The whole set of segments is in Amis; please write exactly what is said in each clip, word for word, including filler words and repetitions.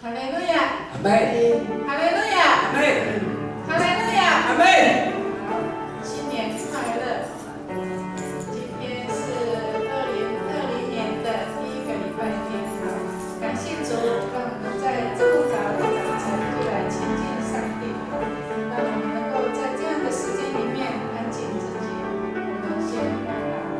哈利路亚！阿们。哈利路亚！阿们。哈利路亚！阿们。好，新年快乐！今天是二零二零年的第一个礼拜天，好，感谢主，让我们在这么早的早晨就来亲近上帝，让我们能够在这样的时间里面安静自己。我们先祷告。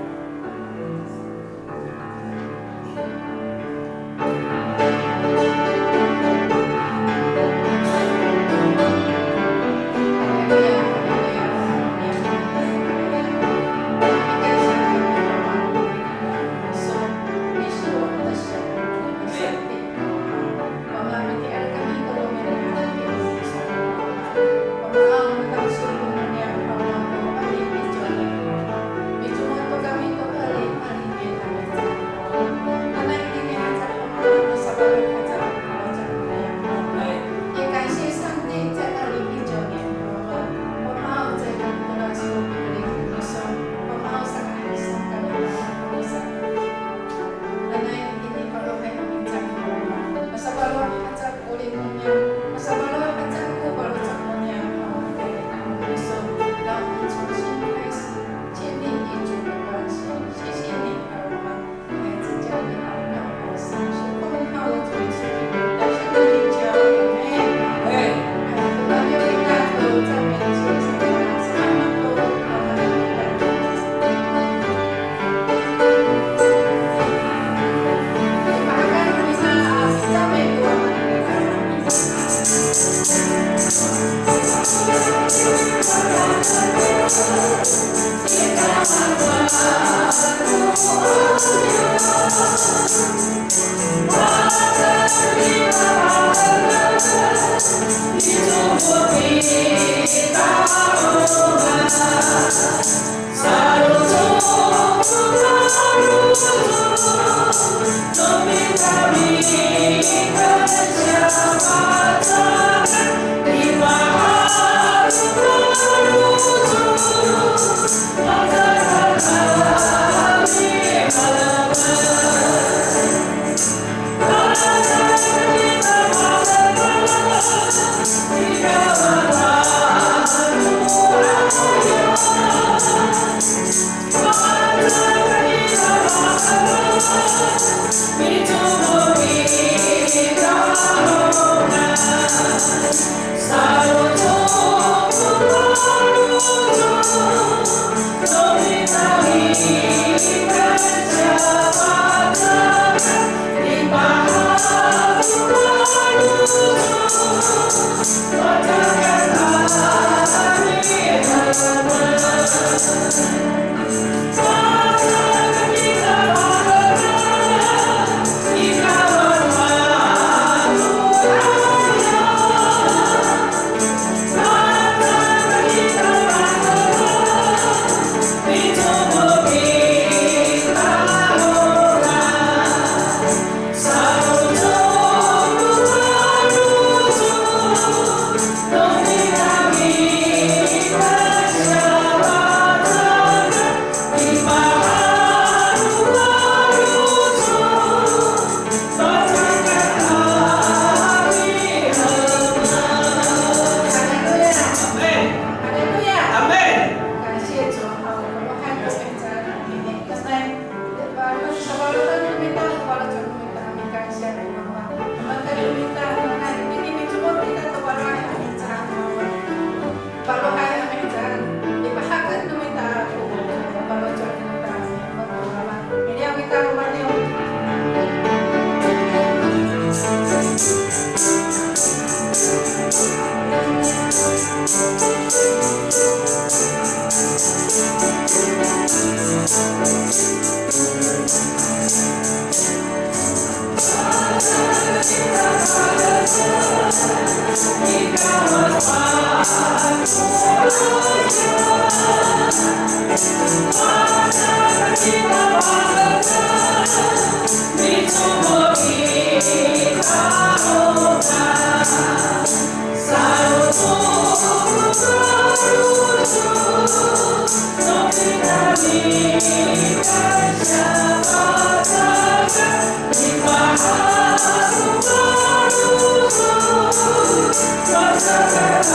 哈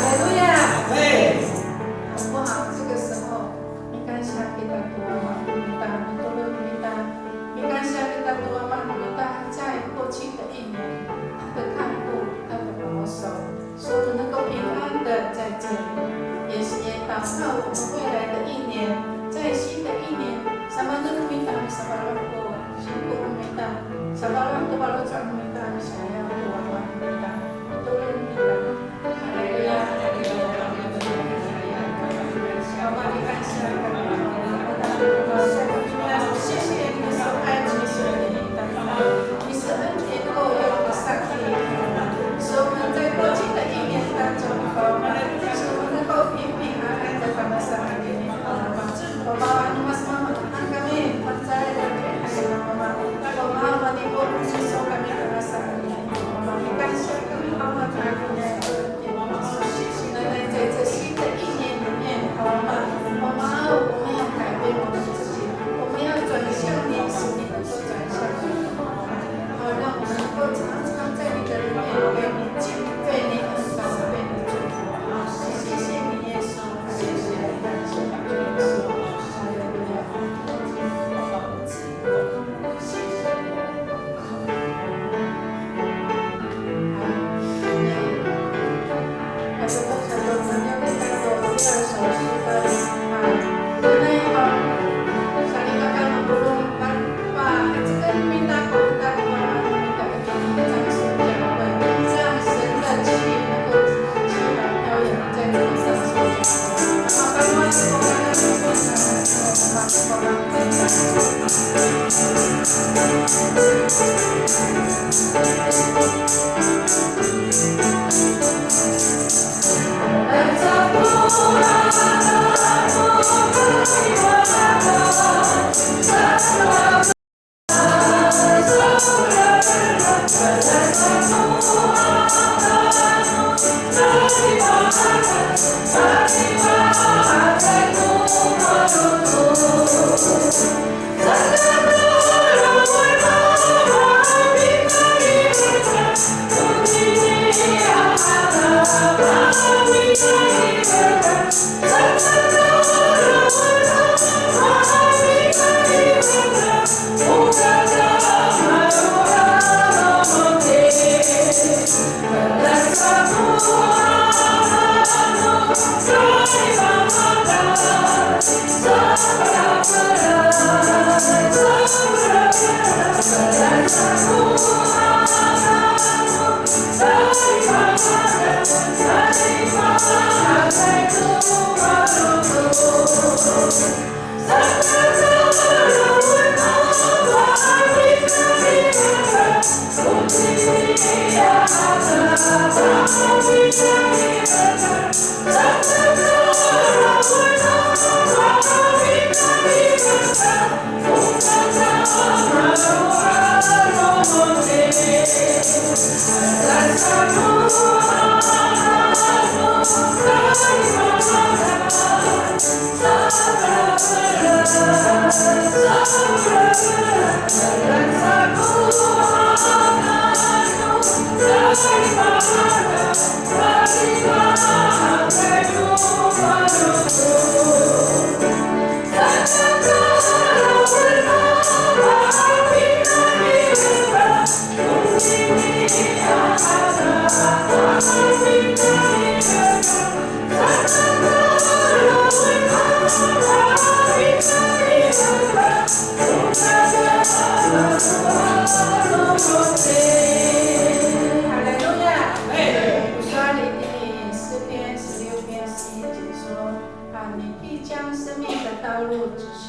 利路亚。好不好？这个时候，mikansya kita to Wama no mita, mitolon no mita, mikansya kita to Wama no mita, 在过去的一年，他的看顾，他的保守，使我们能够平安的在这里。也是也祷告我们未来的一年，在新的一年，Samaan no mita misafaloh ko singko no mita, safaloh to faloco' no mita, misa'ayaw to Wama no mita, mitolon no mita. Mama, 我们要改变我们自己，我们要转向你，使你能够转向我们。好，让我们能够常常在你的里面被你敬，被你恩膏，被你祝福。好，谢谢你，耶稣，谢谢你，感谢你，耶稣，哈利路亚。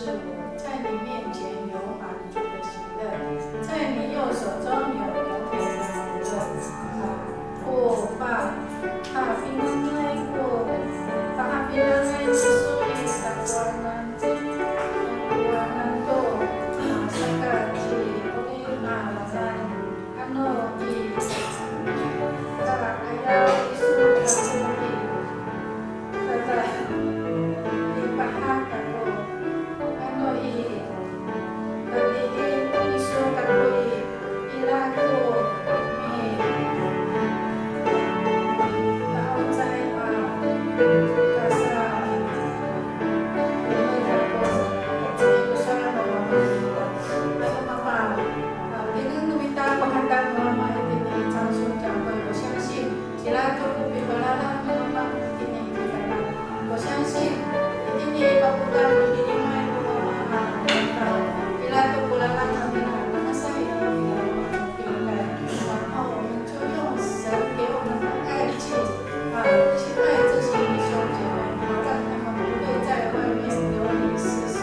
在你面前有满足的喜乐，在你右手中有永远的福乐。啊，O Pa, hapinangay ko, hapinangay ko Yiso i takowanan, takowanan to, a, saka ci Oli a lalan. Ano i, ta, ayaw iso kako i, ta, ta, i pahak kako. Ano i, ta, i, i, iso kako i, ira ko mi, ta, ocay a, kasa, Pakadang no Ama itini i 樟树教会, 我相信 ira to ko pipalalan no Ama itini i kakaenen. 我相信 itini i pakadang no Pilipinas no Ama, ira to ko lalan no mira, mangasa itini i kakaenen. 然后我们就用神给我们的爱去，啊，去爱这些弟兄姐妹，好让他们不会在外面流离失所。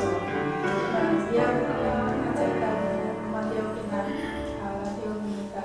呃，不要，不要让他再带我们，我们丢给他，啊，丢给他。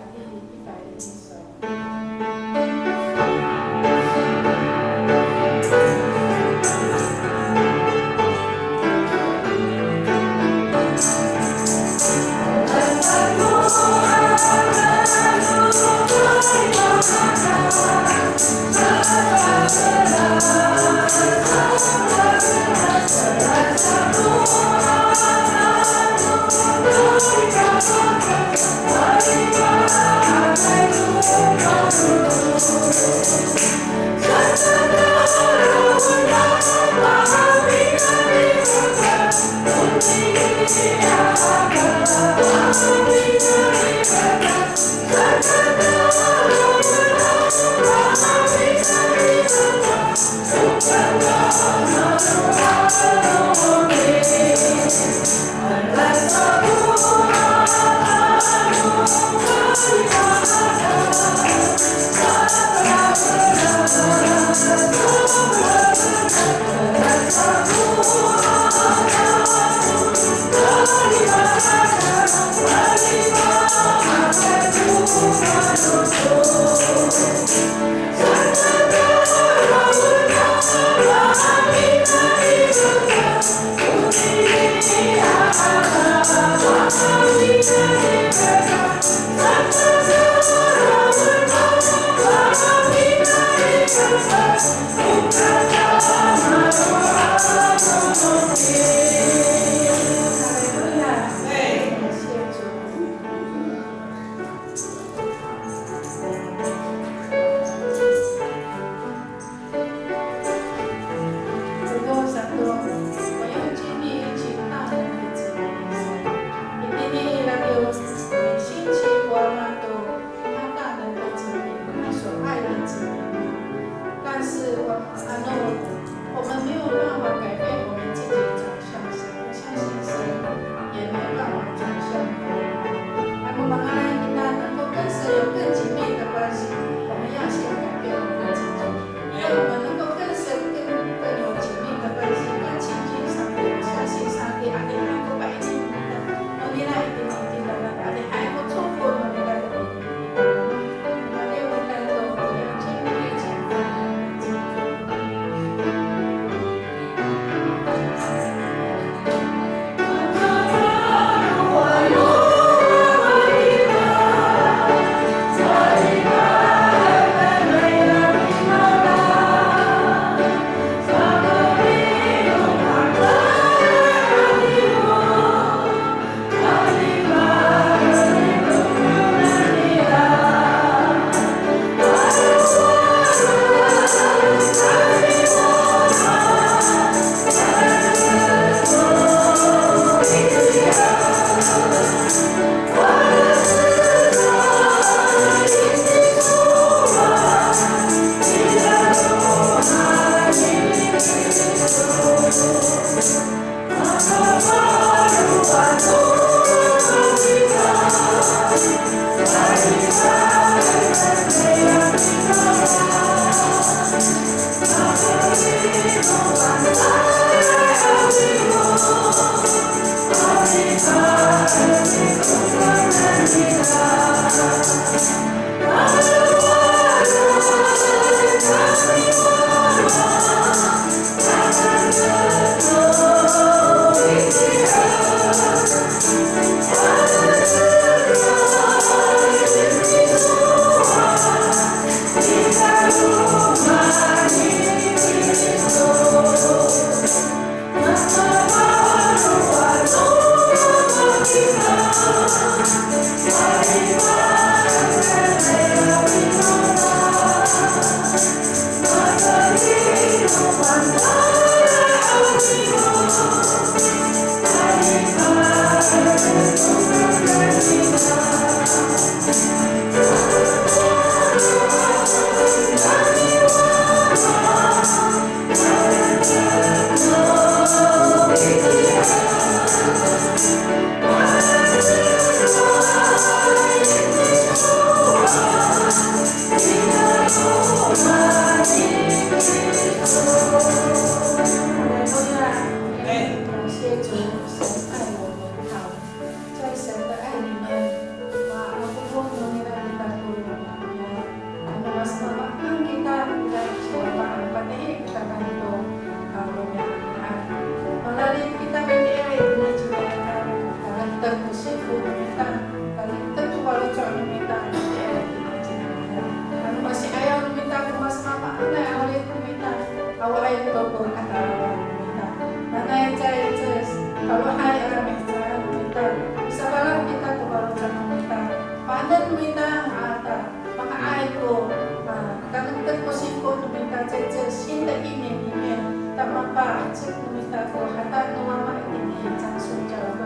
这个 mita ko hato no Wama itini i 樟树教会，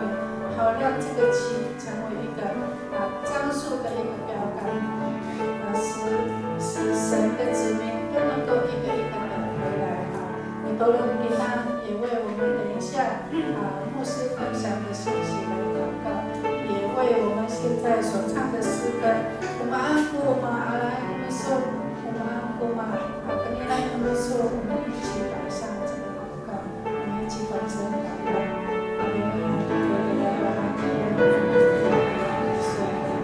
好让这个旗成为一个，啊，樟树的一个标杆，啊，使，使神的子民都能够一个一个的回来啊。Mitolon kita 也为我们等一下，啊，牧师分享的信息来祷告，也为我们现在所唱的诗歌，我们阿古马阿来，我们说，我们阿古马，啊，跟你来，我们说，我们一起摆上这个祷告。 我们一起同声祷告。哈利路亚，哈利路亚，哈利路亚。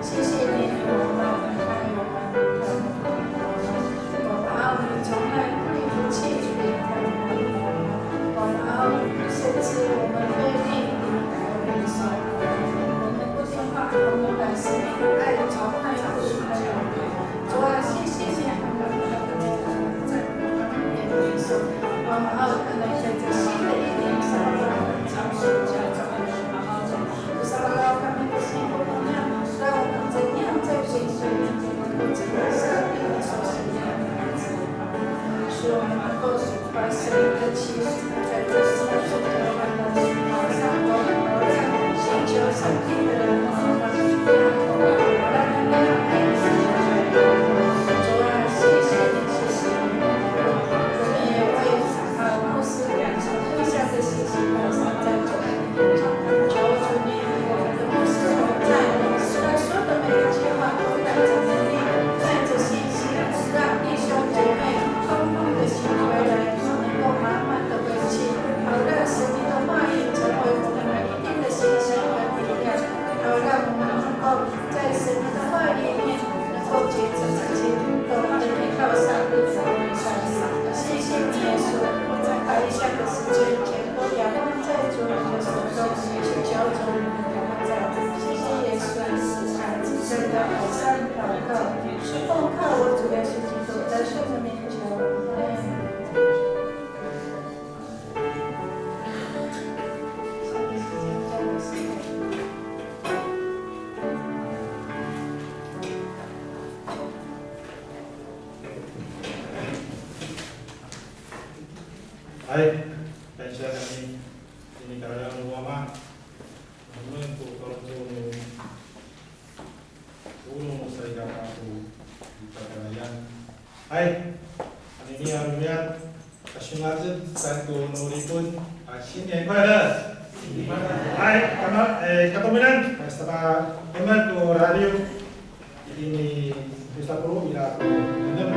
谢谢你，我们爱我们的我们，我们从来不离不弃你的我们，我们甚至我们愿意你来领受我们，我们不说话，我们把生命爱从来不离开我们。 主啊，谢谢你，我们在你的恩典里，我们要看到在这新的一年，主啊，我们要成为好好的，主啊，我们要看到新的力量，让我们怎样在主里面能够成为上帝你所喜悦的孩子。 使我们能够把生命的气息在这世上所交换的，好像我们好像寻求上帝的人，好像我们要爱主。主啊，谢谢你，谢谢你。我们也为，啊，牧师所分享的信息，摆上在主的面前。求主你与我们的牧师同在，使他说的每一句话都带着能力，带着信心，让弟兄姐妹 丰富的行回来，能够满满的回去，好让神你的话语成为我们每一天的信息和力量，好让我们能够在神你的话语里面能够觉知自己，懂得依靠上帝的恩典。谢谢你，耶稣，我们把以下的时间全都仰望在主你的手中，祈求主你的同在。谢谢耶稣，慈爱真的好像祷告，是奉靠我主耶稣基督得胜的名。 Hay, kansiya kami, ini karayan no Wama, namen ko kaloco no Polong no salikaka to i kakarayan. Hay, anini a romi'ad, kasingacen saan ko no Lipon, a, 新年快乐! Hay, kama, e, katominan, a, saka kama to radio, itini Pesta Polong ira ko enem.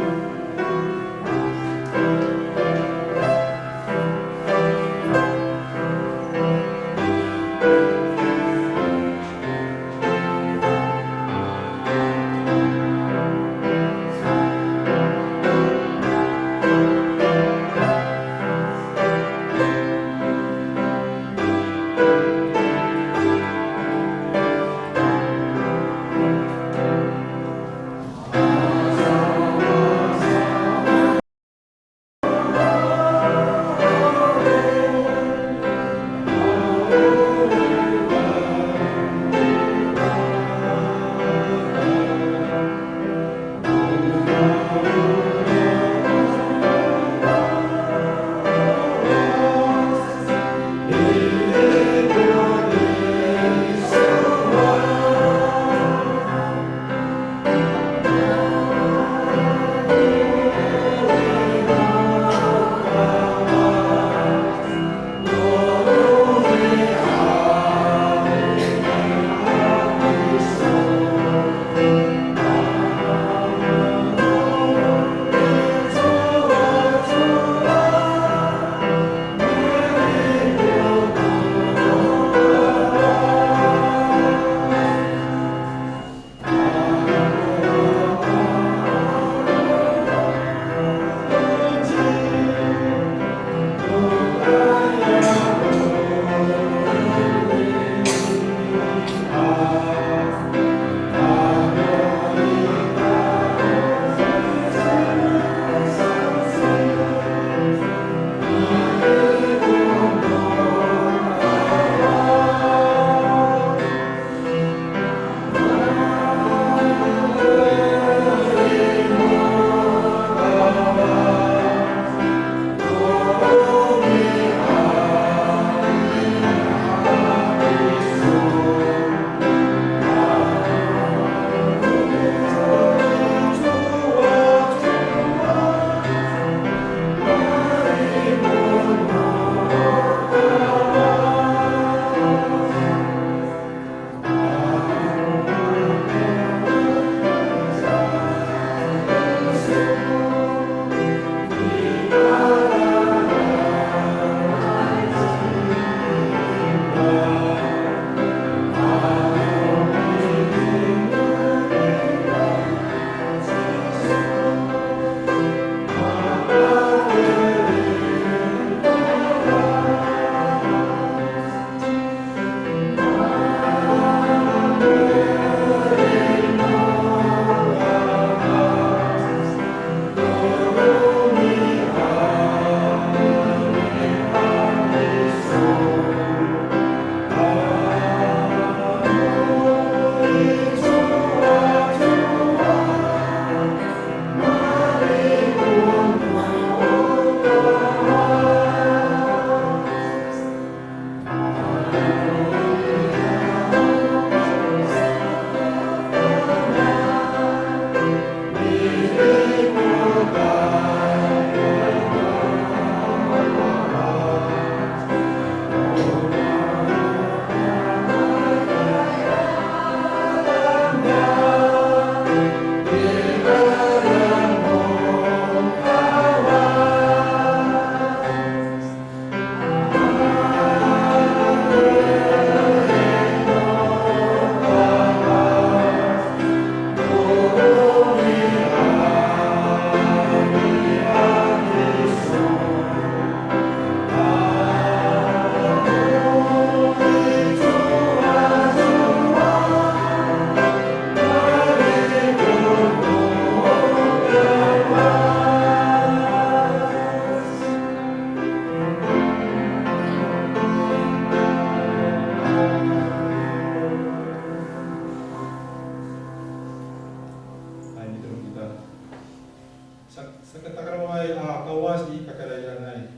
Sakatakaloway a Kawas i kakarayanay.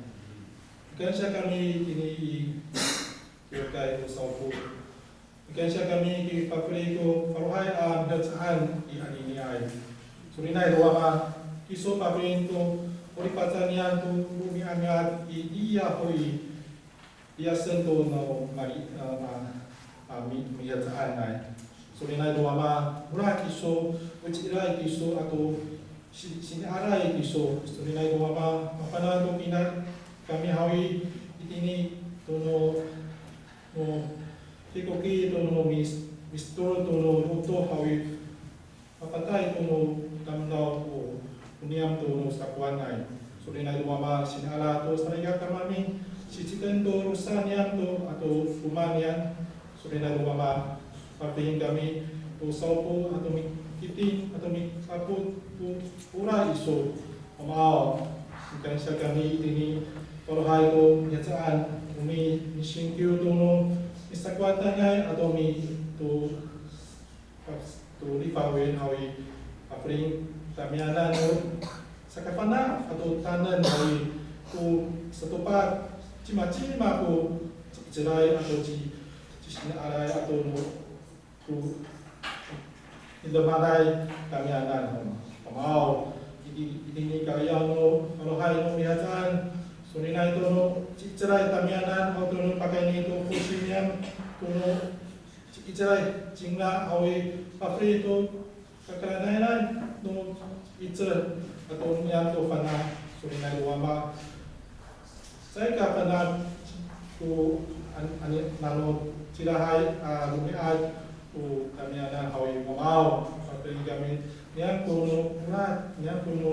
Mikansiya kami itini i kiwkay o sawpo. Mikansiya kami i pafeli ko falohay a mihecaan i aniniay. Solinay to Wama, kiso pafelien to o lipacan niyam to romi'ami'ad i, iya ho i, liyasen to no mali, a, ma, a, mi, mihecaanay. Solinay to Wama, ora kiso, o ci'ilay kiso ato si, sini'aray kiso. Solinay to Wama, mafana' to kina kami haw i, itini to no, no, hikoki to no mis, mistor to no lotok haw i, mapatay to no tamdaw ko, ko niyam to no sakowanay. Solinay to Wama, sini'ara to salikaka mami, siciketen to losa niyam to ato loma' niyam. Solinay to Wama, pafeli kami to sawpo ato mikiting ato mikapot to ora iso. Wamaaw, mikansiya kami itini falohay to mihecaan, o mi, misingkiw to no misakowatanay ato mi to to lifawen haw i, pafelien tamiyanan no sakafana' ato tanen haw i, ko satopa cimacima ko ci'icelay ato ci, cisini'aray ato no ko i demalay tamiyanan haw. Wamaaw, iti, itini kaliyaw no falohay no mihecaan, solinay to no ci'icelay tamiyanan haw to no pakayni to kosi niyam to no ci'icelay cingra haw i, pafeli to kakarayanay no 'icel ato niyam to fana'. Solinay to Wama, caay ka fana' ko an, ani, nano cilahay a romi'ad ko tamiyanan haw i. Wamaaw, pafeli kami niyam ko no ora, niyam ko no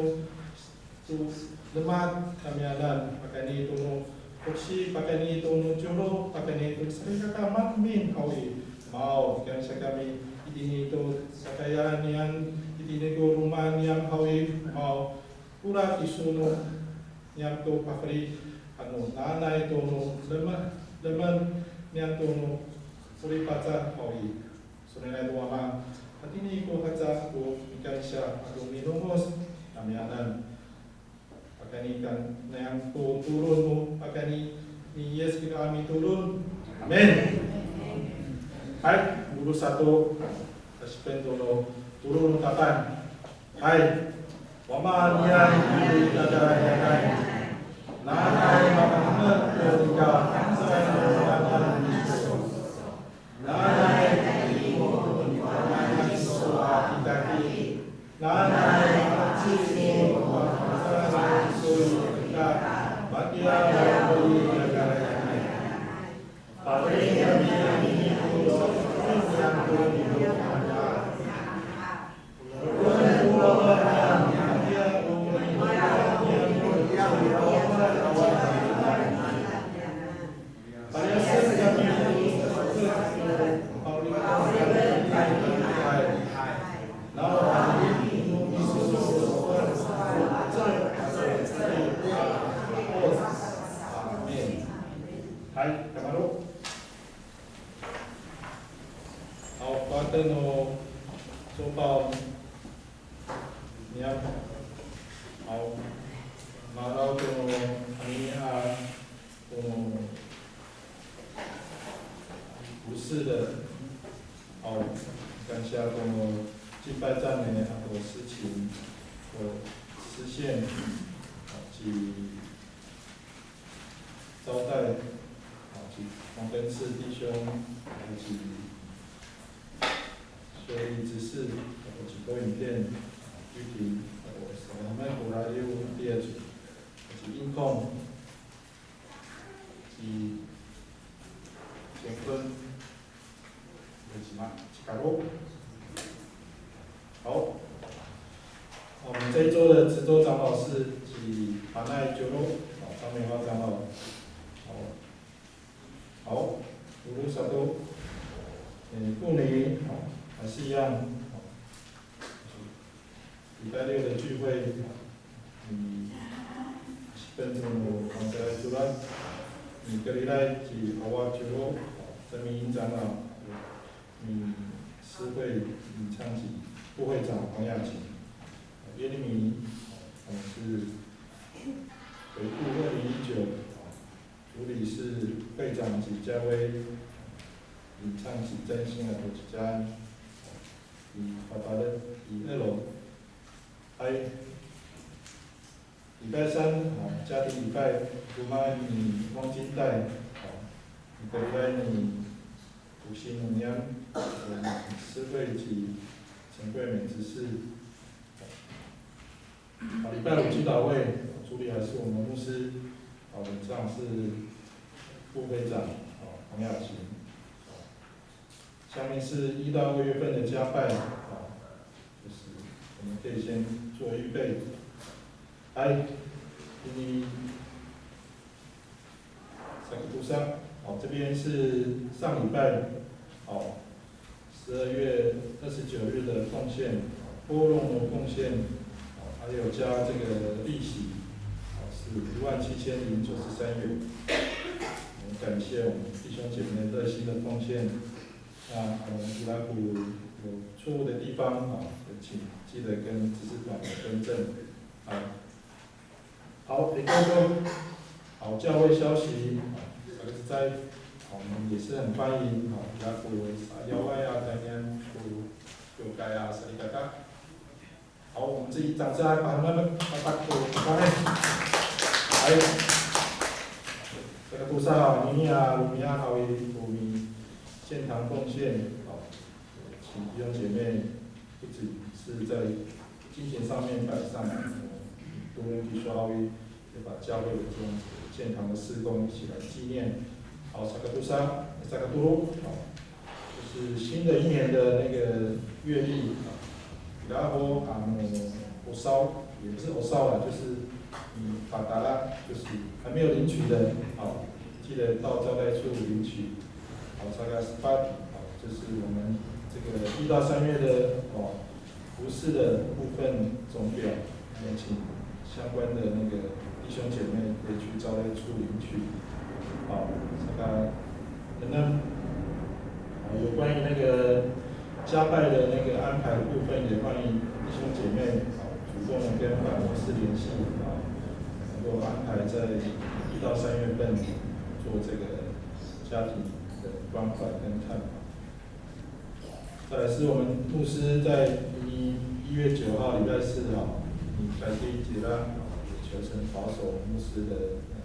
to demak tamiyanan, pakayni to no foksi, pakayni to no ciwlo, pakayni to salikaka maemin haw i. Wamaaw, mikansiya kami itini to sakayalan niyam, itini to loma' niyam haw i. Wamaaw, ora kiso no niyam to pafeli, ano nanay to no demak, demak niyam to no o lipacan haw i. Solinay to Wama, hatini ko haca ko mikansiya ato milongoc tamiyanan. Pakayni kan niyam to tolon no pakayni ni Yis Kristo a mitolon. Amin. Hay, olo sato, tasipen to no tolo no tapang. Hay, Wama niyam i kakarayanay. Nanay makahemek to nika fangcalay no ngangan iso. Nanay i, nanay i, nanay i, Hay, kamaro. Haw, paten no copaw niyam. Haw, maraw to no, anini a, to no 服事的，哦，感谢我们敬拜赞美，啊，我事情，我实现，啊，及招待，啊，及黄根次弟兄，以及学理执事，啊，及投影片，啊，玉婷，啊，我，我们古来有第二组，以及音控， 及乾坤，有几吗？几卡路？好，我们这一周的执周长老是及马奈九路，好，张美华长老，好，好，五路萨多，嗯，布尼，好，还是一样，好。 礼拜六的聚会，嗯，本土我们在主任，嗯，格里赖及阿瓦九路，曾明英长老，嗯，诗会，嗯，唱及副会长黄雅琴，耶利米，嗯，回顾二零一九，主理是会长及嘉威，领唱及真心的国家，以爸爸的以二楼，嗨，礼拜三啊，家庭礼拜，我们以黄金带，啊，礼拜一你 五星龙年，我们施会及陈桂美执事。好，礼拜五祈祷会，主理还是我们牧师，好，领唱是副会长，好，黄雅琴。好，下面是一到二月份的家拜，好，就是我们可以先做预备。来，请你 Sakatosa，哦，这边是上礼拜，哦，十二月二十九日的奉献，波浪的奉献，哦，还有加这个利息，哦，是一万七千零九十三元。我们感谢我们弟兄姐妹热心的奉献。那我们伊拉谷有错误的地方，哦，也请记得跟执事团来更正。好。 好，也就是说，好，教会消息，这个是在，好，我们也是很欢迎，好，比较多，啊，邀请啊，大家多，多来啊，salikaka。好，我们这一掌声来把他们，把，把，把，哎，这个多少啊，你啊，我们啊，好，我们献堂奉献，好，请弟兄姐妹不只是在 金钱上面摆上来，我们多伦比说话会，也把教会的这样子健康的事工一起来纪念。好，sakatosa，sakatolo，好，就是新的一年的那个月历啊，然后啊，我烧，也不是我烧了，就是嗯，打打啦，就是还没有领取的，好，记得到招待处领取。好，saka sepat，好，就是我们这个一到三月的哦， 服事的部分总表，我们请相关的那个弟兄姐妹可以去招待处领取。好，这个等等，好，有关于那个家拜的那个安排的部分，也欢迎弟兄姐妹好主动的跟办公室联系，好，能够安排在一到三月份做这个家庭的关怀跟探访。 再来是我们牧师在一月九号礼拜四哈，你白天节啦，求神保守牧师的呃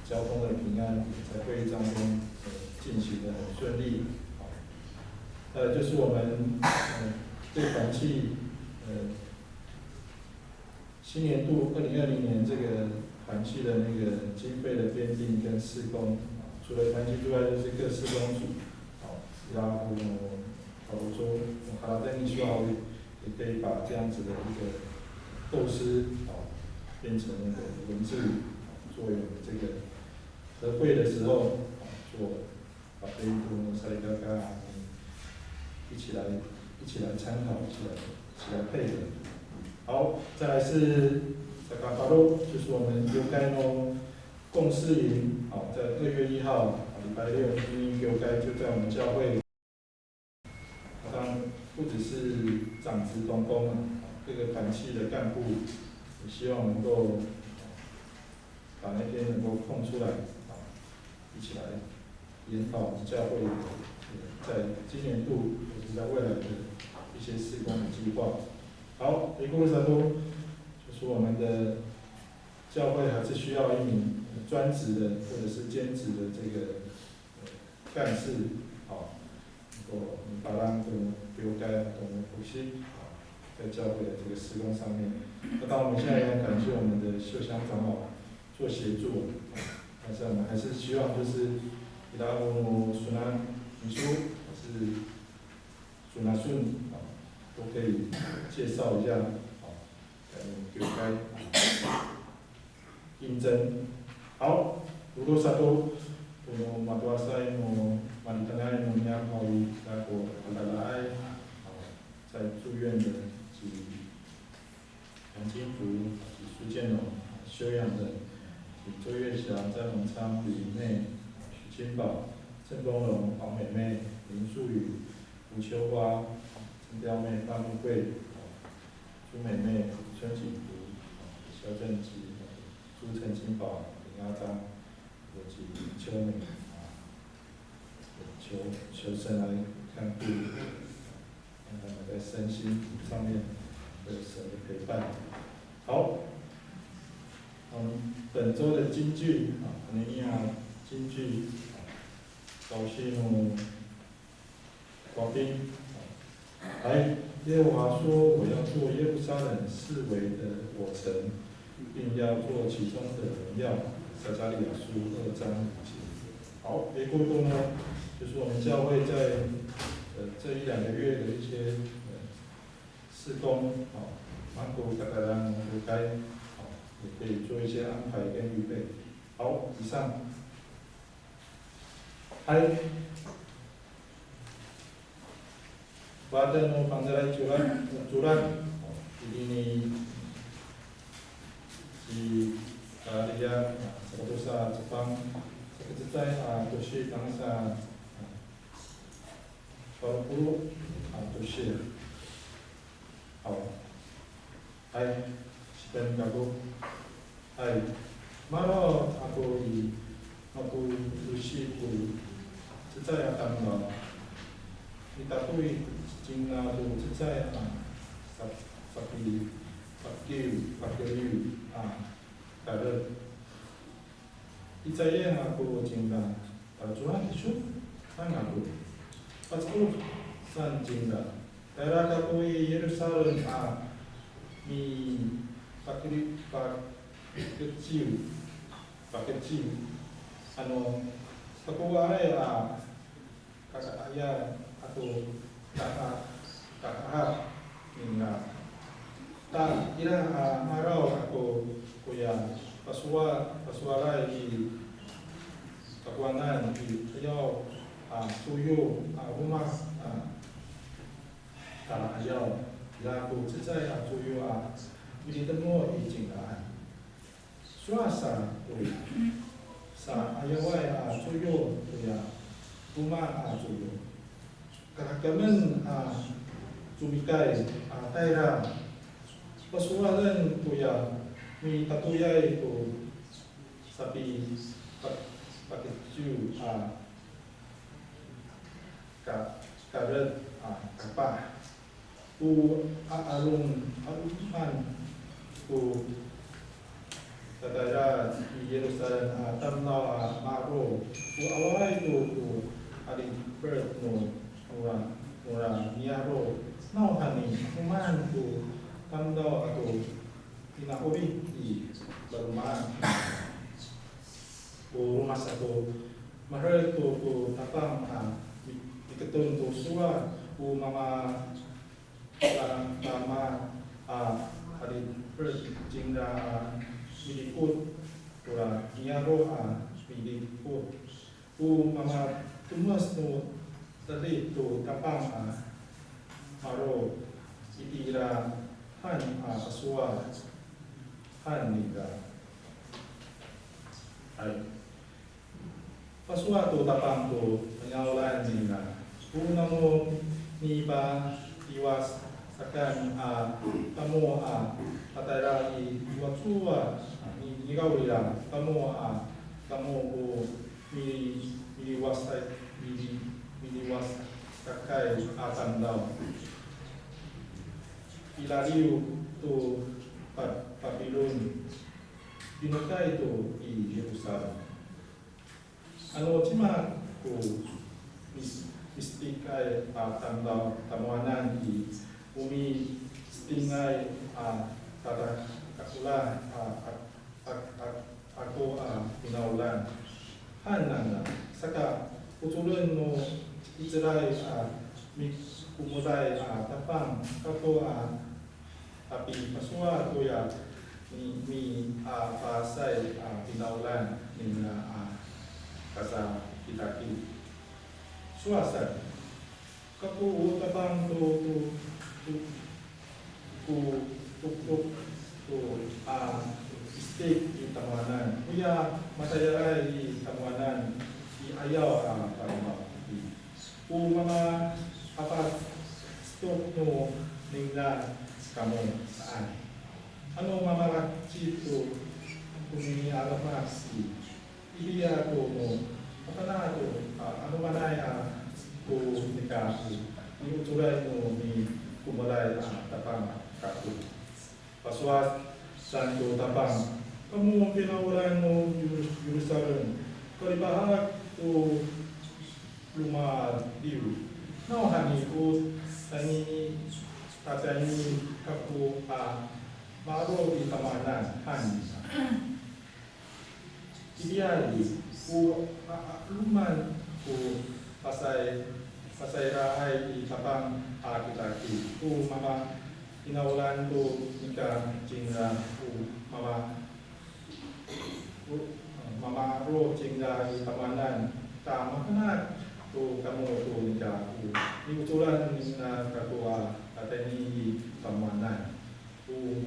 交通的平安，在会议当中呃进行的很顺利。好，再来就是我们呃对团契呃 新年度二零二零年这个团契的那个经费的编定跟事工，除了团契之外，就是各事工组，好，然后好说，好了，再你说好，也可以把这样子的一个构思，好，变成那个文字，作为我们这个和会的时候，好，做 把这一部分塞给大家一起来一起来参考，一起来一起来配合。好，再来是这个 follow，就是我们 yokai no 共事营，好，在二月一号，好，礼拜六，因为 yokai 就在我们教会。当然不只是长执同工啊，各个团契的干部，也希望能够把那天能够空出来，啊，一起来研讨我们教会在今年度或者在未来的一些事工的计划。好，一个 satu，就是我们的教会还是需要一名专职的或者是兼职的这个干事，好，能够 parang 跟 yokai 跟 polisi，在教会的这个事工上面。那当然我们现在也很感谢我们的秀香长老做协助，但是我们还是希望就是给大家说，说呢，你说是说呢，顺啊，都可以介绍一下啊，给我们 yokai 应征。好，tolo sato, ko no mato'asay no malitengay no niyam haw i, kako adadaay, a, 在住院的及杨金福、苏建龙、修养的、周月霞、詹荣昌、李梅、许金宝、郑东龙、黄美妹、林素雨、吴秋花、陈雕妹、范富贵、朱美妹、陈景福、小以及朱陈金宝、林阿章以及邱美啊，求求神来看顾，让他们在身心上面有神的陪伴。好，我们本周的金句啊，尼尼亚金句，高兴哦。 高兴。来，耶和华说：“我要做耶路撒冷四围的火城，并要做其中的荣耀。”撒迦利亚书二章五节。好，回顾中呢，就是我们教会在呃这一两个月的一些呃事工，好，忙碌大家忙碌该，好，也可以做一些安排跟预备。好，以上。嗨。 Wada no Fangcalay Codad, Codad, itini ci Kaliya, saka tosa cepang, saka cecay a tosil, tangasa falo polo' a tosil. Aw. Hay, sipin kako. Hay, maro' ako i, mako tosil ko cecay a tamdaw. Mitatoy cingra to cecay a sa, saki, pakiw, pakiliw a karet. Icayen ako cingra, talacowan kiso, han ako. Pacaof saan cingra, tayra kako i Yerusalem a mipakili, pakeciw, pakeciw. Ano, sakowaay a kakahaya ato kaka, kakahap ningra. Ta ira a maraw ako koya pasowal, pasowalay i takowanan i 'ayaw a coyo a loma' a tala'ayaw. Ira ko cecay a coyo a militemo i cingraan. Sowal sa koya sa'ayaway a coyo koya loma' a coyo. Kakamen a comikay a tayra. Pasowalen koya mitatoyay to sapi, pa, pakeciw a ka, karet a kapah. O a'along, 'aloman ko tatayra i Yerusalem a tamdaw a maro'. O awaay to ko 'alipet no, nora, nora niyaro'. Nawhani, 'aloman ko tamdaw ato pina'orip i laloma'an. O roma sato, maherek to ko Tapang a mi, miketon to sowal, o mama, mama a 'alipet cingra a milikot, tora niyaro' a milikot. O mamatomes no 'edil to Tapang a maro' itira han a pasowal han ningra. Hay. Pasowal to Tapang to finawlan ningra. O namo nipatiwasakan a tamo a patayra i, i wacowa, ni, nikawrira, tamo a, tamo o mi, miliwasay, mili, miliwasakay a tamdaw. Pilaliw to Pa, Papilon, pinokay to i Yerusalem. Ano cima ko mis, mistikay a tamdaw tamowanan i, o mistingay a tadakakolah a, a, a, a, ako a finawlan han nangra. Saka, ocoren no Icelay a mikomoday a Tapang kako a, a pipasowal koya mi, mi, a, pasay a finawlan ningra a kasakitakit. Sowal sa, kako o Tapang to, to, to, ko toktok to a mistik i tamowanan. Oya matayalay i tamowanan i 'ayaw a kaloma'opi. O mamapafestok no ningra kamo saan. Ano mamalaheci to Ano masi, itiya to no, mafana' to, a, ano manay a, to nika, niocoran no mikomelay a Tapang kako. Pasowal saan to Tapang, kamo finawlan no Yeru-, Yerusalem, kalipahak to romadiw. Nawhani o tayni, tatayni kako a maro' i tamowanan han. Itiya i, o a, a, 'aloman ko pasay, pasayraay i Tapang a kitakit, o mama finawlan to nika cingra, o mama, o, a, mamaro' cingra i tamowanan, ta mafana' to kamo to nika, o niocoran ningra kako a tatayni i tamowanan. O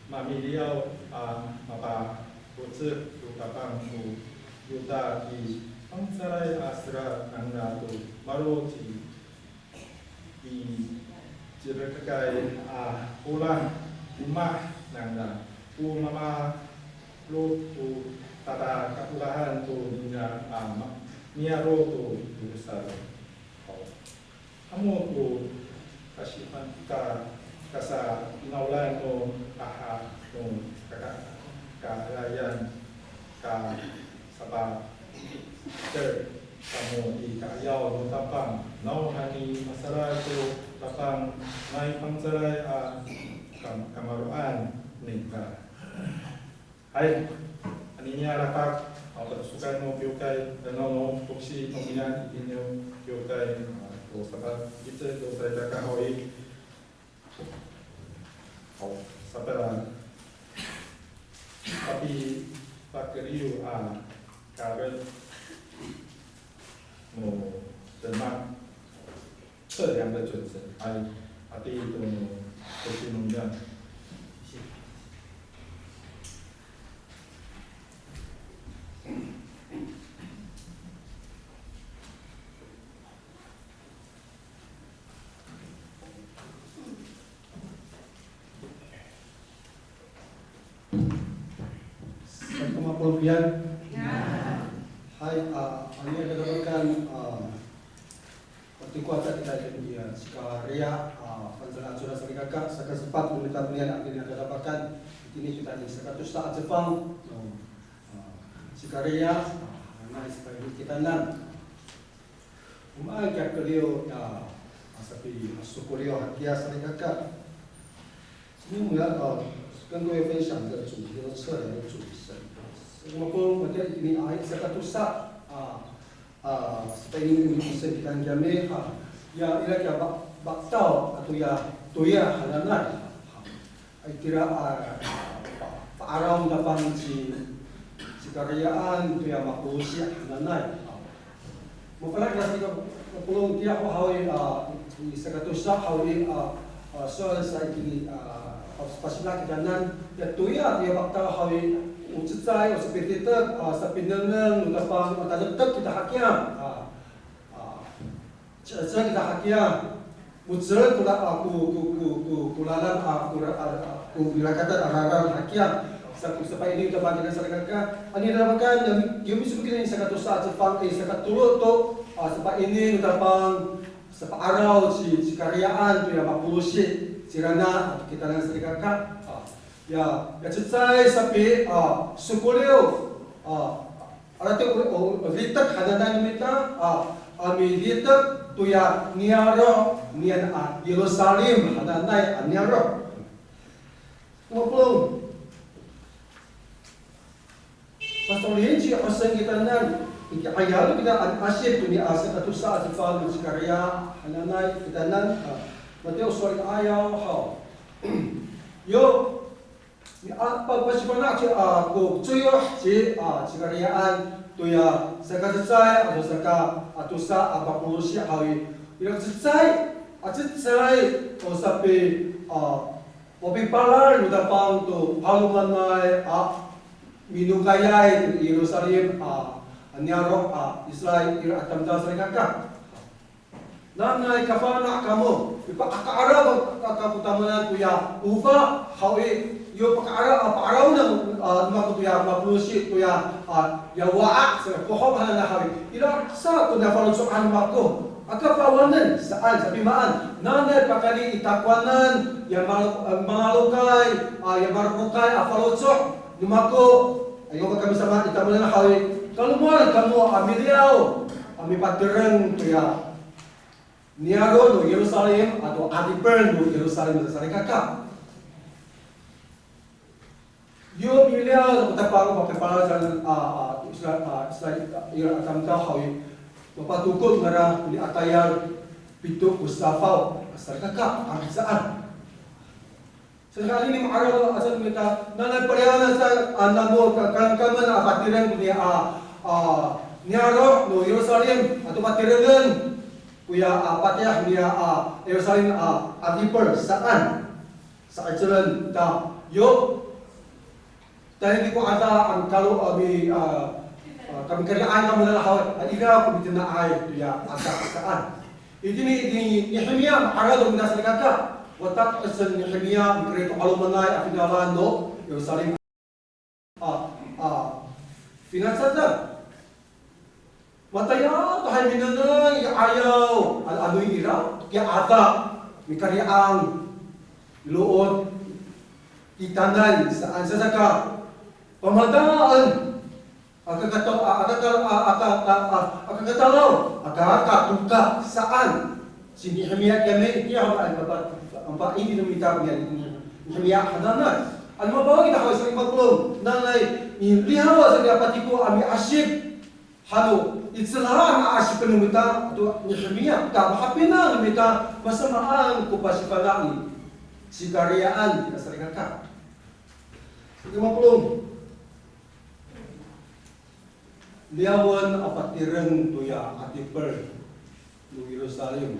mamiliyaw a maparocek to Tapang ko Yuda i fangcalay a sera nangra to maro' ci, i cirekekay a olah loma' nangra. O mamaro' to tada kaolahan to ningra a ma-, niyaro' to Yerusalem. Haw. Kamo to kasipan ka, kasafinawlan no kaha no kaka, karayan, kasapa'icel kamo i ka'ayaw no Tapang, nawhani masaray to Tapang, nai fangcalay a kam-, kamaro'an ningra. Hay, aniniya latek, a, patosokan no kiwkay, danaw no toksi no miyan, itini no kiwkay, a, to sapa'icel to salikaka haw i. Haw, sapa'icel. Tapi, pakeriw, a, karen no demak. 测量的准则，还有啊，第一种的形容的。 Sa ko mapolong piyan. Hay, a, ano ya katabakan, a, matiko aca kita i, a, Sikariya, a, fangcalay a codad salikaka, saka sepat no mita ponian a kini a katabakan, itini kita i saka tosa a cefang, no, a, Sikariya, a, na i saka ini kitanan. O maan kiya keliw, a, a, sapi, a, sokoliw hakiya salikaka. 今天我们要，呃，跟各位分享的主题叫做测量的准则。Mapolong, matiya itini i saka tosa, a, a, sapaini no mito'asay kita kiyami, a, ya, ira kiya ba-, ba'taw ato ya, toya hananay. Itira, a, pa-, pa'araw no Tapang ci, Sikariyaan toya mapolosi hananay. Mafana' kira sa ko mapolong tiya ho haw i, a, i saka tosa haw i, a, a, sowal sa itini, a, pas-, pasifana' kitanan, ya toya, toya ba'taw haw i, o cecay, o sapititek, a, sapinengneng no Tapang, a, talektek kita hakiya. A, a, Cecay kita hakiya, mo^celem ko la-, a, ko, ko, ko, ko, ko lalan, a, ko ra-, a, a, ko mirakatan a lalan hakiya. Sa ko sapaini to pakina salikaka. Ano ira pakan, yo mi-, yo miso kina i saka tosa a cefang, i saka tolo to, a, sapaini no Tapang, sapa'araw ci, Sikariyaan toya mapolosi, cirana, a, kitanan salikaka. A, ya, ya cecay sapi, a, sokoliw, a, Ara to o, o, o litek hananay no mita, a, a militek toya niyaro' niyan a Yerusalem hananay a niyaro'. Mapolong. Pastor Lin ci Hasan kitanan, i ki'ayal kita an asip to niya a saka tosa a cefang no Sikariya hananay kitanan, a, matiya o sowal i ka'ayaw haw. Yo, Ni, a, pa, pasifana' ci, a, ko coyoh ci, a, Sikariyaan toya saka cecay ato saka, a, tosa a mapolosi haw i. Ira cecay, a, cecay, o sapi, a, o pipalal no Tapang to 'alomanay a minokayay to Yerusalem, a, a niyaro', a, Israil ira a tamdaw salikaka. Nanay kafana' kamo, mipa'aka'araw ka, ka, ko tamowanan koya ofa haw i, Yo paka'araw, a, pa'araw no, a, no mako toya, maponosi toya, a, ya wa'a, sa poho hananay haw i. Ira sa to niya faloco'an no mako. Aka pawanen, saan, sapimaan. Nanay pakayni i takowanan, ya ma-, a, mangalokay, a, ya marokokay, a, faloco' no mako. Ayo kami sama i tamowanan haw i. Kalomowal kamo, a, miliyaw, a, mipatireng toya niyaro' no Yerusalem, ato 'adipel no Yerusalem, salikaka. Yo miliyaw ko Tapang, pakipalal saan, a, a, Israel, a, Israel, ira a tamdaw haw i, mapatokod nangra ko ni'atayal pito ko safaw, salikaka, a, saan. Saan anini ma'araw aca no mita, nanay paliyawen sa, a, namo ka, kalamkamen a patireng ko niya, a, a, niyaro' no Yerusalem, ato patirengen koya, a, patih niya, a, Yerusalem, a, 'adipel saan. Sa'icelen ta, yo. Tayni ko ada a mikalo a mi, a, a, kamikari'ay kamo nangra haw, a, ira ko mitena'ay toya ada saan. Itini i Nihimiya ma'araw to mita salikaka. Watak esen Nihimiya mikerid to 'alomanay a finawlan no Yerusalem. A, a, finacadan. Matayal to hay minengneng i 'ayaw, a, ano ira, kiya ada, mikari'ang, lood, kitanan, saan, sasaka, pamadaen, aka kato-, a, aka ka-, a, aka, a, a, aka katalaw, aka katoka, saan. Ci Nihimiya kiyami, kiya hapa, hapa, hapa, ini no mita, Nihimiya hananay. Ano mapawa kita haw i, salikaka mapolong, nanay, miliyaw sa kiya patiko a miasip. Hano, i celahan a asipen no mita to Nihimiya, ta mahapinang no mita, masamaan ko pasifana' ni Sikariyaan, kita salikaka. Salikaka mapolong. Liyawen a patireng toya 'adipel no Yerusalem.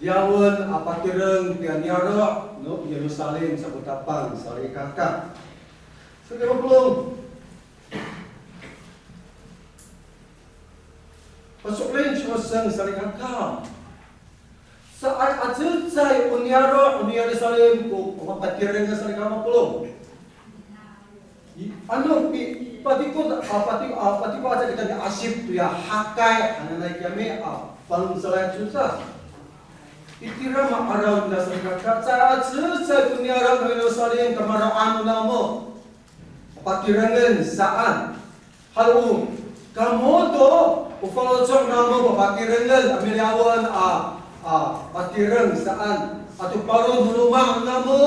Liyawen a patireng toya niyaro' no Yerusalem sa ko Tapang, salikaka. Salikaka mapolong. Paso'elin ciwaseng salikaka. Saan a cecay o niyaro' no Yerusalem ko papatirengen salikaka mapolong. I, ano, pi-, patikod, a, pati-, a, patikod aca kita niasip toya hakay hananay kiyami a Pangcalay Codad. Itira ma'araw nira salikaka, saan a cecay ko niyaro' no Yerusalem, kamara'an no namo. Patirengen saan. Halo, kamo to, o faloco' namo papatirengen, a miliyawen a, a, patireng saan. Ato paro no loma' namo,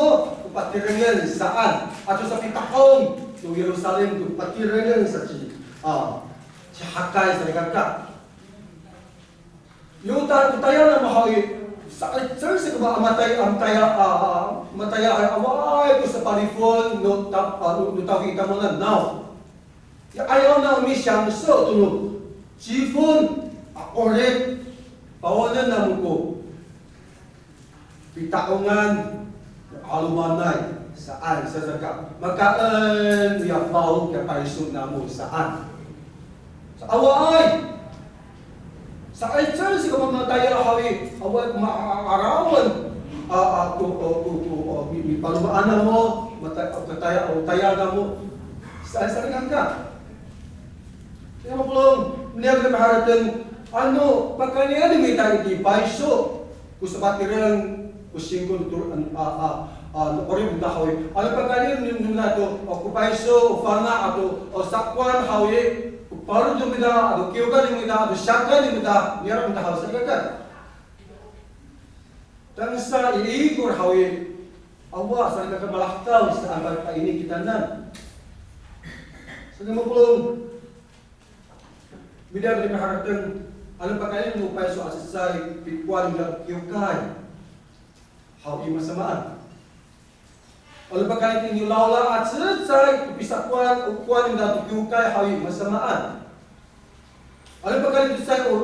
papatirengen saan. Ato sapita'ong to Yerusalem to patirengen sa ci, a, ci hakay salikaka. Yo ta-, o tayal namo haw i, sa'icel sa ko ma-, a matay-, a matayal, a, a, matayal a awaay ko sapalifon no ta-, a, no, no tafitamonan naw. Ya 'ayaw naw misiyangso to no cifon a 'orip, pawanen namo ko pita'ongan, 'alomanay saan, sasaka, makaen ya falo kiya payso namo saan. Sa awaay. Sa'icel sa ko matayal haw i, awaay ko ma'arawen. A, a, ko, ko, ko, ko, o, mi, mipalomaan namo, mata-, o, kataya-, o tayal namo. Saan, salikaka. Salikaka mapolong, niyam, miharateng, ano, pakayni mita itini payso ko sapatireng ko singko no to-, a, a, a, no 'orip no mita haw i. Ano pakayni no mita to, o, ko payso, o fana' ato, o sakowan haw i, ko paro no mita, ato kiwkay no mita, ato siyakay no mita, niyaro' no mita haw i, salikaka. Tangsa i ikor haw i, awa, salikaka, malahetaw saan pa, paini kitanan. Salikaka mapolong. Midang, miharateng, ano pakayni no payso a cecay pikowan nira kiwkay haw i, masamaan. Ano pakayni tini lawla a cecay pisakowan, o kowan nira to kiwkay haw i, masamaan. Ano pakayni cecay o,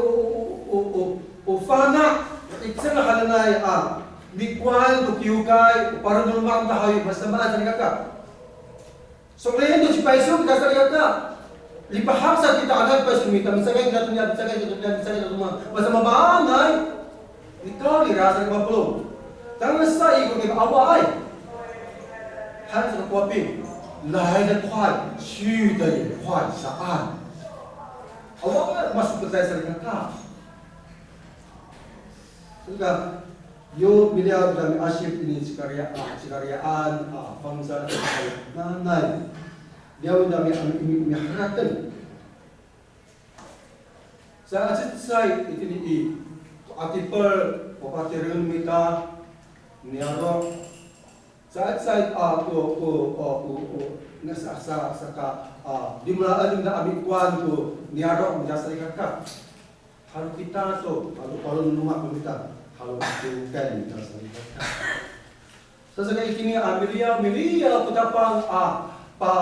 o, o fana', 'icel hananay a mikowan to kiwkay, o paro no loma' nira haw i, masamaan, salikaka. So'elin to ci payso kita, salikaka. Lipahak sa kita adat payso mita, micakay kita to niya, micakay kita to niya, micakay kita to niya. Masamaamaanay. Nikawrira, salikaka mapolong. Tangsa i ikor kita, awaay. 看这个国病来得快，去得也快，saan. Awa masokocay salikaka. Saka, yo miliyaw kami asip ini Cikaria, a, Cikariyaan, a, fangcal nanay. Liyaw kami a mi, mi, miharateng. Sa cecay itini i, ko 'atipel, ko patireng mita, niyaro'. Sa cecay a ko, ko, o, ko, ko, na sa, sa, saka, a, dimlaan mita a mikowan ko niyaro' mita salikaka. Halo kita to, halo, halo no loma' mita, halo kingkay mita salikaka. Sa saka itini a miliyaw, miliyaw ko Tapang a, pa,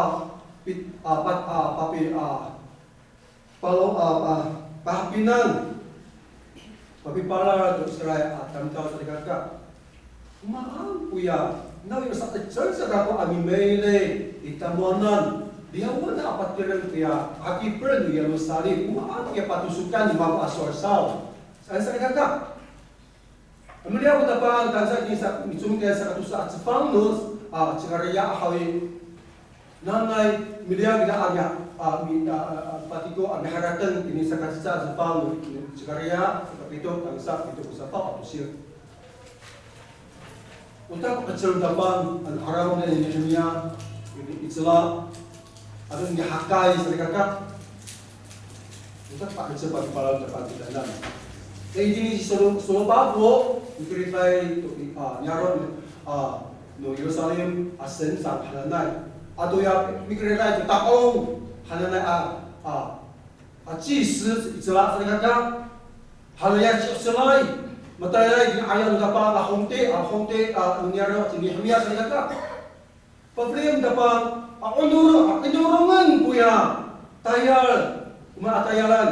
pit, a, pat, a, papi, a, Palo, a, a, pahapinang. Papipalal to Israil a tamdaw salikaka. Maan koya, nawiro sa, 'icel sa kako a mimailay i tamowanan. Liyawen a patireng koya 'akipel no Yerusalem. Maan koya patosokan no mako a sowal saw. Saan salikaka. Miliyaw ko Tapang, tangasa itini sa, micomod kami saka tosa a cefang no, a, Cekariya haw i. Nanay, miliyaw kira a, a, mi, a, a, a, patiko a miharateng itini saka cecay a cefang no, Cekariya, saka pito, tangasa pito ko safaw a tosir. O ta ko 'icel no Tapang, ano 'araw ni Nehemiya, ini Icela, ano nihakay salikaka. Ita pa'icel papipalal to Tapang kitanan. Itini ci Solo-, Solobabo, mikeritay to, a, niyaro', a, no Yerusalem a sengsang hananay. Ato ya mikeritay to Ta'ong hananay a, a, a, 祭司 Icela salikaka. Hananay a ci'ecelay. Matayalay itini 'ayaw no Tapang a hongti, a, hongti, a, no niyaro' ci Nehemiya salikaka. Pafeli no Tapang, a, 'onor, a, 'inorongen koya tayal, o maan a tayalan.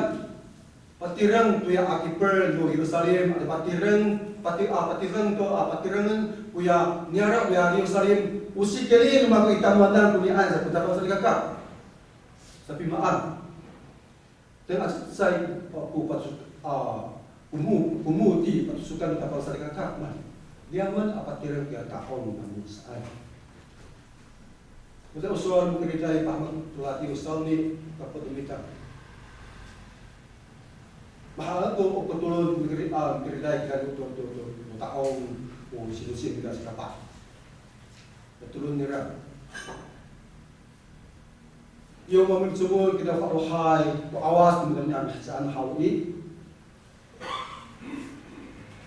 Patireng toya 'akipel no Yerusalem, a, patireng, pati-, a, patireng to, a, patirengen koya niyaro' koya Yerusalem, o sikeli no mako i tamowanan konian sa ko Tapang salikaka. Sapimaan. Tengil a cecay, a, ko pato-, a, komo-, komod i patosokan no Tapang salikaka, maan. Liyawen a patireng koya Ta'ong namo saan. Ota o sowal mikeritay pahemek to ladiw sawni, kapot no mita. Mahaen ko, o ko tolon mikeri-, a, mikeritay kira to, to, to, to Ta'ong, o sinosin kira sikapa. Tolon nira. Yo mamicomod kita falohay to 'awas no mita a mihecaan haw i.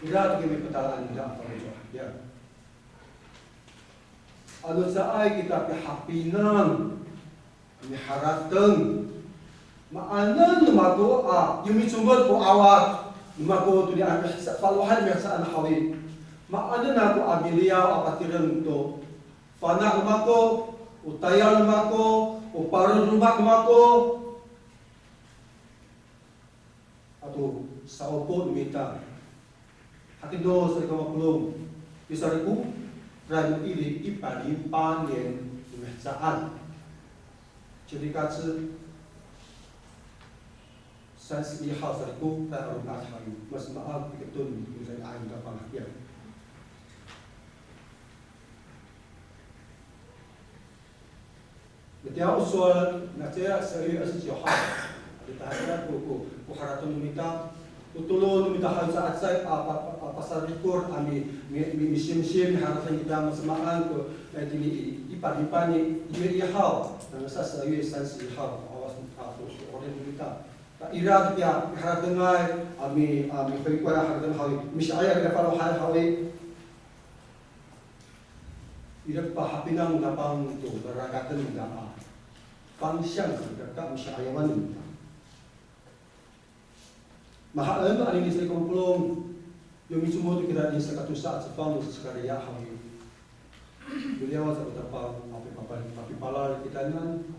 Ira to kami patalaan nira a faloco' hakiya. Ano caay kita pihapinang, miharateng. Maanen no mako a, yo micomod ko 'awas no mako to niya a miheca-, falohay mihecaan haw i. Maanen ako a miliyaw a patireng to fana' no mako, o tayal no mako, o paro no mako, ato sa'opo no mita. Hakino salikaka mapolong, yo salikaka, ray no ili i palipanen no mihecaan. Ciri kaci, 三十一号 salikaka, ray a rongoh haw i, masamaamaanay piketon no ray a rongoh a panghakiya. Matiya o sowal, na caay sa i, a, sa ciyoha. Adi tahira ko, ko, ko harateng no mita. Ko tolon no mita haw i, sa, sa, a, pa, pa, a, pasarikor a mi, mi, mi, misimsim, miharateng kita masamaan ko, e, tini i, i palipanen i, i, i haw. Tangasa sa i, 三十一号, 'awas, a, ko, ko 'orip no mita. Ta ira to kiya miharatengay, a mi, a mihoykoay a harateng haw i, misi'ayaw kita falohay haw i. Ira pahapinang no Tapang to, rarakaten kita a 方向 kita, ka misi'ayawan kita. Mahaen anini salikaka mapolong, yo micomod kita i saka tosa a cefang no Sekariya haw i. Miliyaw sa ko Tapang, a, papipalal, papipalal kitanan.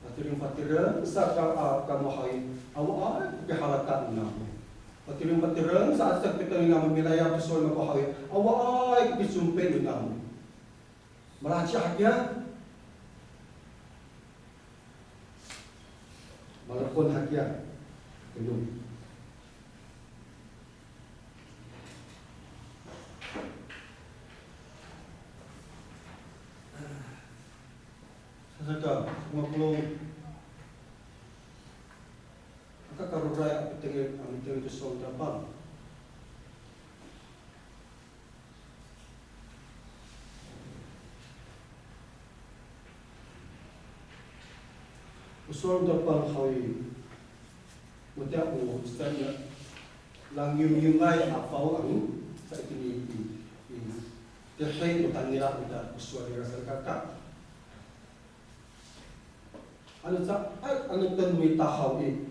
Patireng, patireng sa ka, a, kamo haw i, awaay ko pihalata no namo. Patireng, patireng sa, a, sa kita no namo milayap to sowal no mako haw i, awaay ko picompi no namo. Malaci hakiya. Malapon hakiya. Keno. Saka, mapolong. Aka karoray a pitengil, a mitengil to sowal no Tapang. O sowal no Tapang haw i, matiya o saan a langiwngiway a faw ano, sa itini i, i, tihi no tangila mita ko sowal nira salikaka. Ano caay, ano ten mita haw i.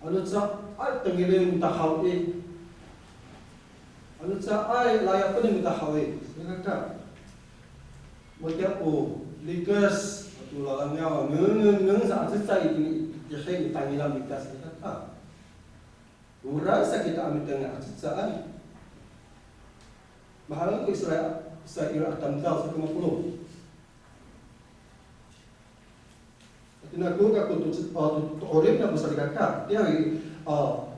Ano caay, tengilen mita haw i. Ano caay, layapen mita haw i. Salikaka. Matiya o likes, ato lalangaw, ngengngengneng sa a cecay itini i tihi no tangila mita salikaka. Oray sa kita a mitengil a cecay. Mahaen ko Israil, Israil a tamdaw sa kama polo. Tina ko kako to, to, to, to 'orip nako salikaka. Tiya i, a,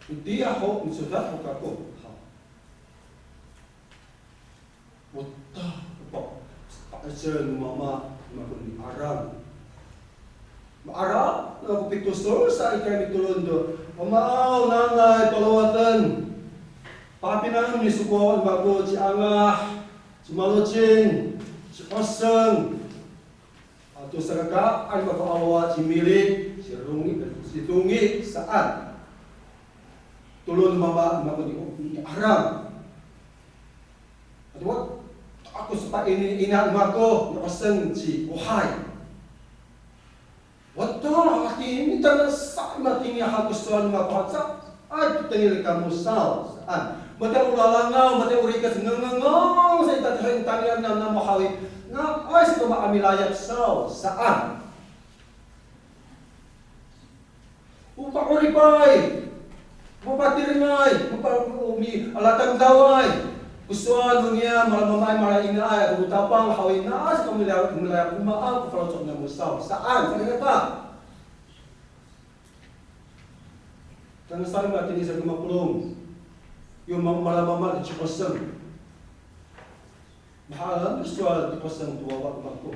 itiya ho, micodad ho kako. Ha. Wata, pa, pa'icel no mama, no mako ni Aram. Ma'araw nako pitosor sa i kami tolon to. Mama aw, nanay palawaten. Papinang ni soko no mako ci Angah, ci Malocin, ci Oseng. Ato sakakaay mako a wawa ci Mili, ci Rongi, ci Tongi saan. Tolon no mama no mako ni, ni Aram. Ato wa, ako sa pa ini, ina no mako, ni Oseng ci Ohay. Wata, hatini tana sa matini ako sowal no mako haca. Ay, pitengil kamo saw, saan. Matiya o lalangaw, matiya o rikec, ngengengeng sa i tatihi i tangila namo haw i. Nga'ay sa kamo a milayap saw, saan. O pa'oripay, o patirengay, o pa, o mi, a, latamdaway. Ko sowal no niyam, malamamaay, malainaay, ato o Tapang haw i, nga'ay sa kamo milayap, milayap, o maan ko faloco' namo saw, saan, salikaka. Tangasa matini sa kama polong. Yo ma, malamamaay ci Oseng. Mahaen ko sowal ci Oseng to wawa no mako.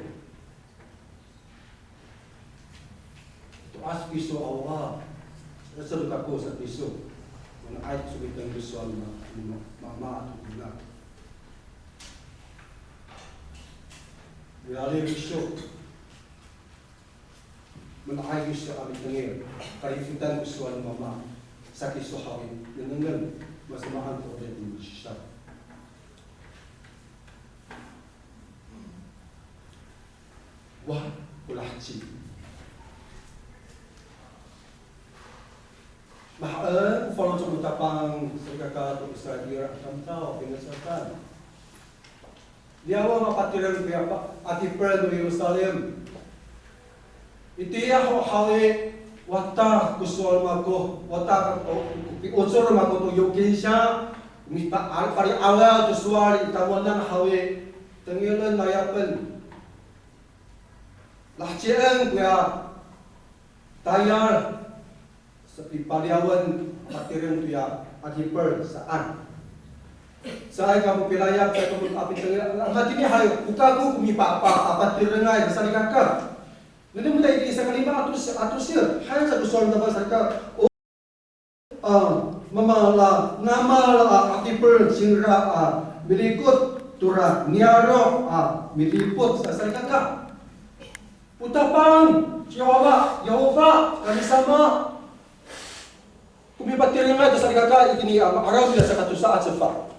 To a sapiso a wawa. Sa, sa kako sapiso. Mana'ay to so mitengil sowal no ma, ma, mama ato ina. Milalim iso. Mana'ay iso a mitengil, kalifotan ko sowal no mama, saki so haw i, nengnengen, masamaan to 'orip no mako saan. Wa, ko laheci. Mahaen ko faloco' no Tapang, salikaka to Israil a tamdaw, pinasakan. Liyawen a patireng koya pa, a kipel to Yerusalem. Itiya ho haw i, wata ko sowal mako, wata ko, ko piocor mako to yokinsya, mita, a, pali'awal to sowal i tamowanan haw i, tengilen, layapen. Lahecien koya tayal. Sapipaliyawen patireng toya a kipel saan. Caay kamo pilayap, caay kamo a pitengil, hatini hay, o kako ko mipapa, a patirengay, salikaka. Nengneng mita i saka lima ato, ato sir, hay sa ko sowal no Tapang salikaka. O, a, mamala, namal a, a kipel cingra a milikot tora niyaro' a milipot sa, salikaka. O Tapang, ci Yehofa, Yehofa, kamisama. Ko mipatirengay to salikaka itini a ma'araw nira saka tosa a cefang.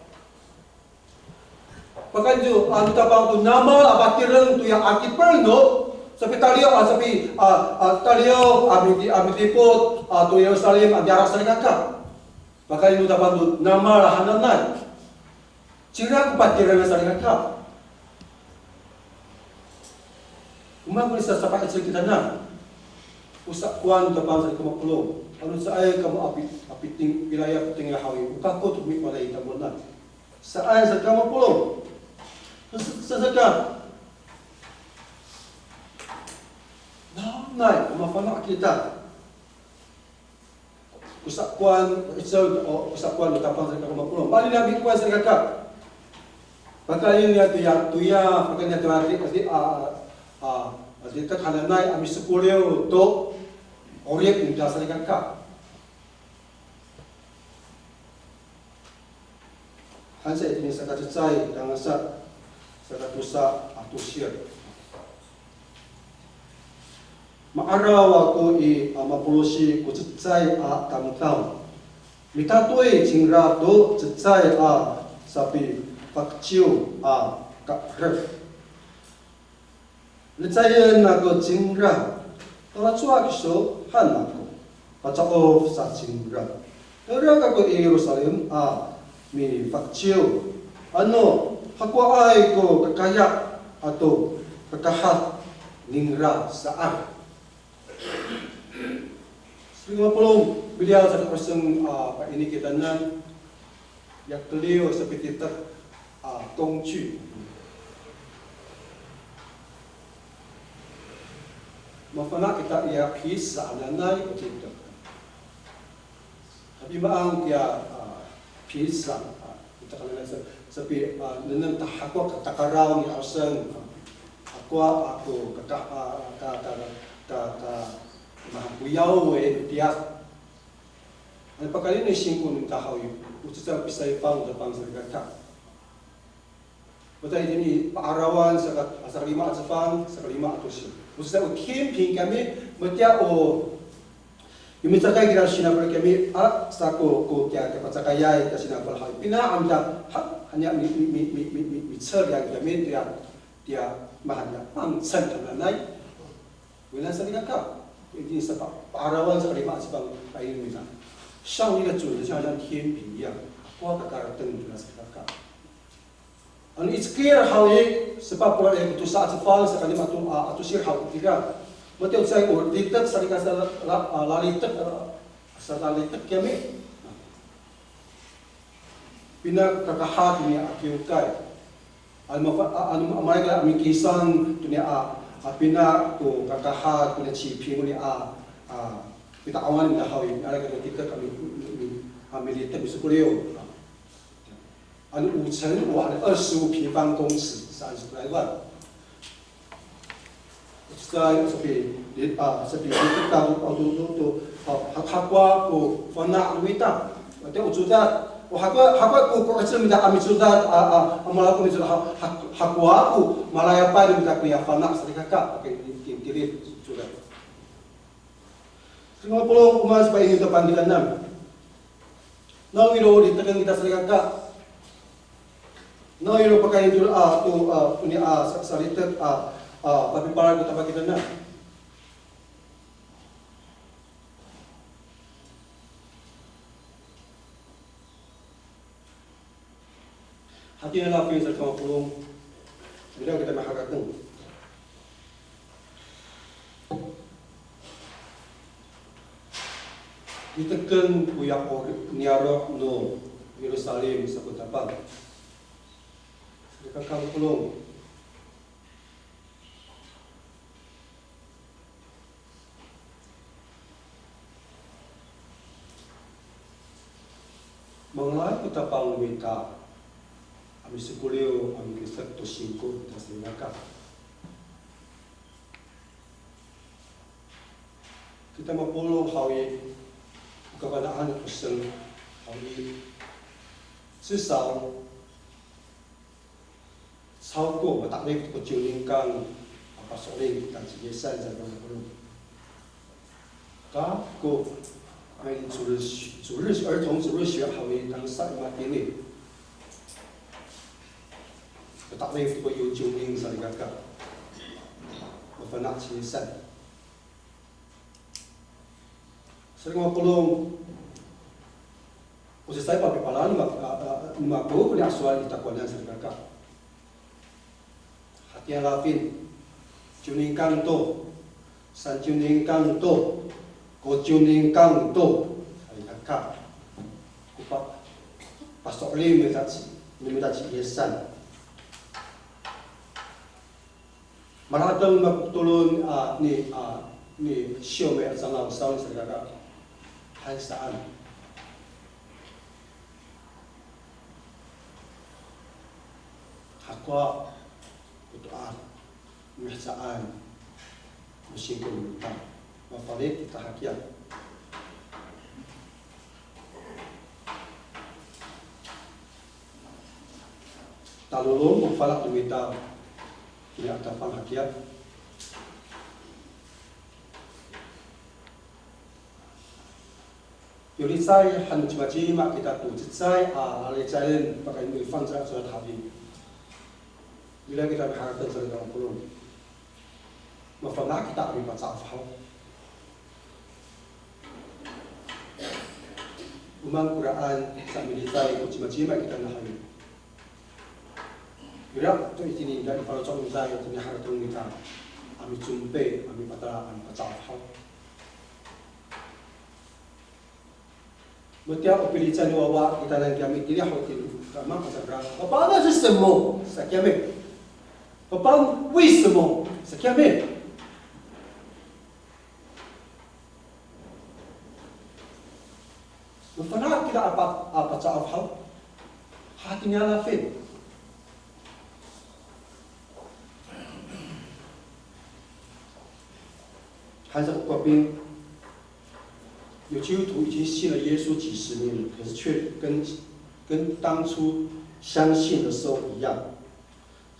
Pakayni to, a, no Tapang to namal a patireng toya a kipel no, sapitaliyaw, a, sapi, a, a, taliyaw, a, midi, a, midipot, a, to Yerusalem, a, niyaro' salikaka. Pakayni no Tapang to namal hananay. Cira ko patireng salikaka. O maan ko nisasapa'icel kitanan. O sakowan no Tapang sa i kama polong. Ano caay kamo a pi, a piting, pilayap pitengil haw i, o kako to ko mipalay i tamowanan. Saan sa i kama polong. Sa, sa, saka. Nanay, o mafana' kita. Ko sakowan, o, ko sakowan no Tapang sa i kama polong. Mali nami kowan salikaka. Pakayni a toya, toya, pakayni a toya, ati, ati, a, a, ati, takananay a misokoliw to 'orip nira salikaka. Hansa itini saka cecay, tangasa saka tosa a tosir. Ma'araw ako i, a, mapolosi ko cecay a tamdaw. Mitatoy cingra to cecay a sapifakciw a ka'erep. Lecayen ako cingra, talacowa kiso han ako, paca'of sa cingra. Tera kako i Yerusalem a mifakciw, ano hakowaay ko kakaya ato kakahad ningra saan. Sering mapolong, miliyaw sa ko seng, a, paini kitanan, ya keliw sa pititep, a, 工具. Mafana' kita iya pis sa hananay ko titep. Tapi maan kiya, a, pis sa, a, kita kananay sa, sapi, a, nengneng ta hakowa ka takaraw ni Asen, a, hakowa ako kaka, a, ka, ka, ka, ka, mahakoyaw e, tiya. Ano pakayni singko no mita haw i, o cecay pisaypang, o tapang salikaka. Matiya itini pa'arawan saka, saka lima a cefang, saka lima a tosil. O cecay o 天平 kami, matiya o, yo micakay kira sinafel kami, a, sako, ko kiya, kiya pacakayay, kiya sinafel haw i. Pina a mita, ha, hanya mi, mi, micel ya kami, tiya, tiya, mahaen ya, 磅秤 hananay. Wina salikaka, itini sa pa, pa'arawan saka lima a cefang, paini mita. 上帝的准则就好像天平一样，hakowa kakareteng nira salikaka. Ano i Cekil haw i, sepat polo' ko tosa a cefang, saka lima to, a, a tosir haw itira. Matiya o cecay o litek salikaka sa la, la, a, lalitek, a, sa lalitek kami. Pina kakahad toniya a kiwkay. Ano mafa-, a, ano maanay ka mikisang toniya a, a pina ko kakahad toniya ciping toniya a, a, pita'ongan nira haw i, ira ko litek a mi, mi, mi, a, militek misokoliw. Ano 五乘五, ano 二十五平方公尺 saan sa Taywan. Sa, sapi, di, a, sapi, di, kita, to, to, to, to, a, ha-, hakowa ko fana' no mita. Ati o codad, o hakowa, hakowa ko, ko 'icel no mita a micodad, a, a, a, mala ko micodad, ha, ha, hakowa ko malayapay no mita koya fana' salikaka, pakayni, tilid, codad. Saka mapolong, o maan sa paini to pangkilanan. Nawiro liteken kita salikaka. Nawiro pakayni to, a, to, a, toniya, a, sa-, salitek, a, a, papipalal ko tapang kilanan. Hatini lafin sa ko mapolong, ira kita mahakateng. Liteken koya o niyaro' no Yerusalem sa ko tapang. Salikaka mapolong. Mangalay ko tapang no mita a misokoliw a mikisek to singko no mita salikaka. Kita mapolong haw i, o kafana'an ko seng haw i, 至少 超过 mata'elif ko ciwnikang a paso'elin kita ci Yisan sa ko polong. Ka ko, a, 主日学, 主日学, 儿童主日学 haw i, tangasa i matini. Mata'elif ko yo ciwning salikaka. Mafana' ci Yisan. Salikaka mapolong, o cecay papipalal no ma-, a, a, no mako koni a sowal i takowanan salikaka. Hatini lafin, ciwnikang to, sanciwnikang to, kociwnikang to, salikaka. Ko pa-, paso'elin no mita ci, no mita ci Yisan. Maratem no mako ko tolon, a, ni, a, ni Siwmi a cangaw saan salikaka. Hay saan. Kwa, o to'as mihecaan no singko no mita. Mafalic kita hakiya. Talolong ko fana' no mita, kini a tapang hakiya. Yo licay han no cimacima kita to cecay a lalicayen pakayni i fangcal a codad haw i. Ira kita miharateng sa ira ko polong. Mafana' kita a mipaca'of haw. O maan koraan sa milicay ko cimacima kita nahaw i. Ira to itini i faloco' no mita itini harateng no mita a micompe, a mipatala, a mipaca'of haw. Matiya o pilicay no wawa kitanan kiyami tini haw itini kama kasakra. 爸爸，那是什么？Sa kiyami. 爸爸，为什么？Sa kiyami. Mafana' kita a pa, a paca'of haw. Hatini a lafin. 还是国宾，有基督徒已经信了耶稣几十年了，可是却跟，跟当初相信的时候一样，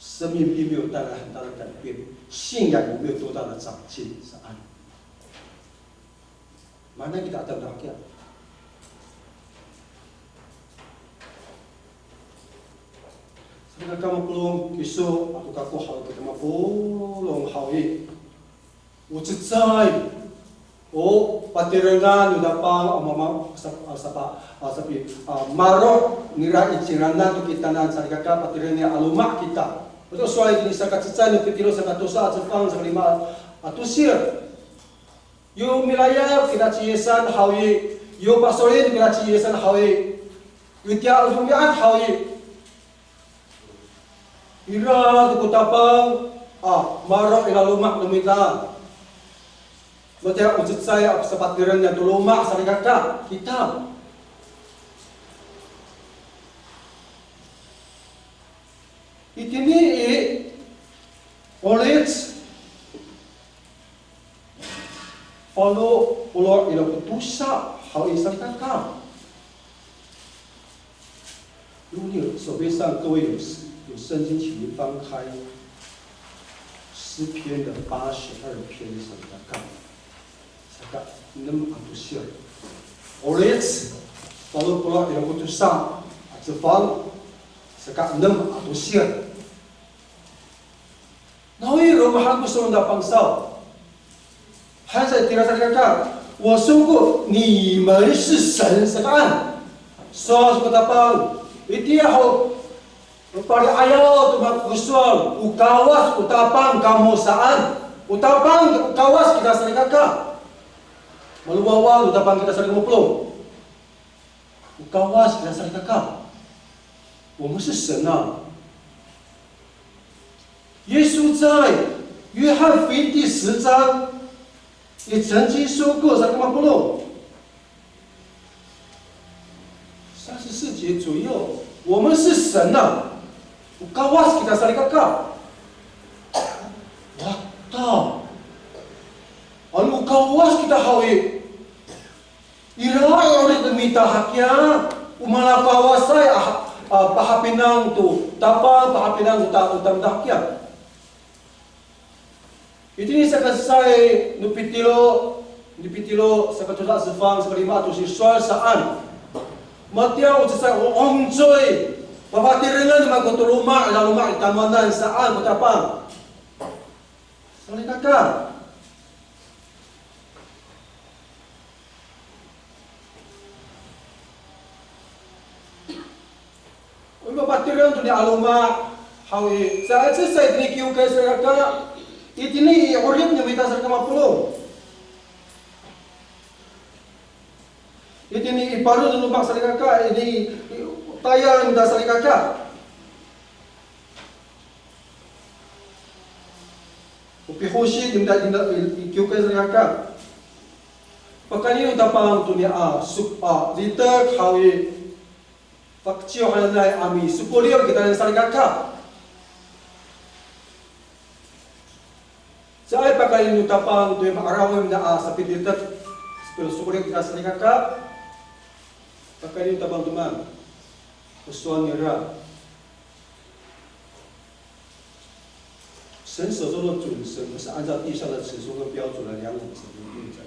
生命并没有带来很大的改变，信仰也没有多大的长进，是按。Mana kita a tamdaw hakiya. Salikaka mapolong, kiso ato kako haw kita mapolong haw i. O cecay. O patirengan no Tapang, o mama, sap, a, sapa, a, sapi, a, maro' nira i cingraan to kitanan salikaka, patireng nira a loma' kita. Oto sowal itini saka cecay no Pitiro saka tosa a cefang saka lima a tosir. Yo milayap kita ci Yisan haw i, yo pasolin kita ci Yisan haw i, yo tiya o romi'ad haw i. Ira to ko Tapang a maro' i laloma' no mita. Matiya o cecay a sapatireng niya to loma' salikaka kita. Itini i Olic falo polo' ira ko tosa haw i salikaka. 如果你有手边上各位有，有圣经，请您翻开诗篇的八十二篇salikaka. Saka enem a tosir. Olic falo polo' ira ko tosa a cefang, saka enem a tosir. Nawiro mahaen ko sowal no Tapang saw. Han sa itira salikaka, 我说过你们是神 saan. Sowal ko Tapang, itiya ho, pali'ayaw to mako sowal, o Kawas o Tapang kamo saan. O Tapang o Kawas kita salikaka. Malowawa to Tapang kita salikaka mapolong. O Kawas kita salikaka. 我们是神啊。耶稣在约翰福音第十章也曾经说过，salikaka mapolong. 三十四节左右，我们是神啊。O Kawas kita salikaka. Wata. Ano o Kawas kita haw i. Ira i 'orip no mita hakiya, o malakawasay a, a, pahapinang to Tapang, pahapinang to ta, to tamdaw hakiya. Itini saka cecay no Pitiro, ni Pitiro saka tosa a cefang, saka lima a tosir sowal saan. Matiya o cecay o 'ongcoy, papatirengan no mako to loma', laloma' i tamowanan saan ko Tapang. Salikaka. O patireng to niya a loma' haw i, saka cecay itini kiwkay salikaka, itini i 'orip no mita salikaka mapolong. Itini i paro no loma' salikaka, itini i tayal no mita salikaka. O pihosi no mita i, i, i kiwkay salikaka. Pakayni no Tapang to niya a, sok, a, litek haw i, fakciw hananay a misokolil kitanan salikaka. Pakayni no Tapang to ma'araw nira a sapilitek, sapilosokoli kita salikaka. Pakayni no Tapang to maan, o sowal nira. Saan sa sowal to, saan sa 按照地上的尺寸跟标准来量我们的生命在。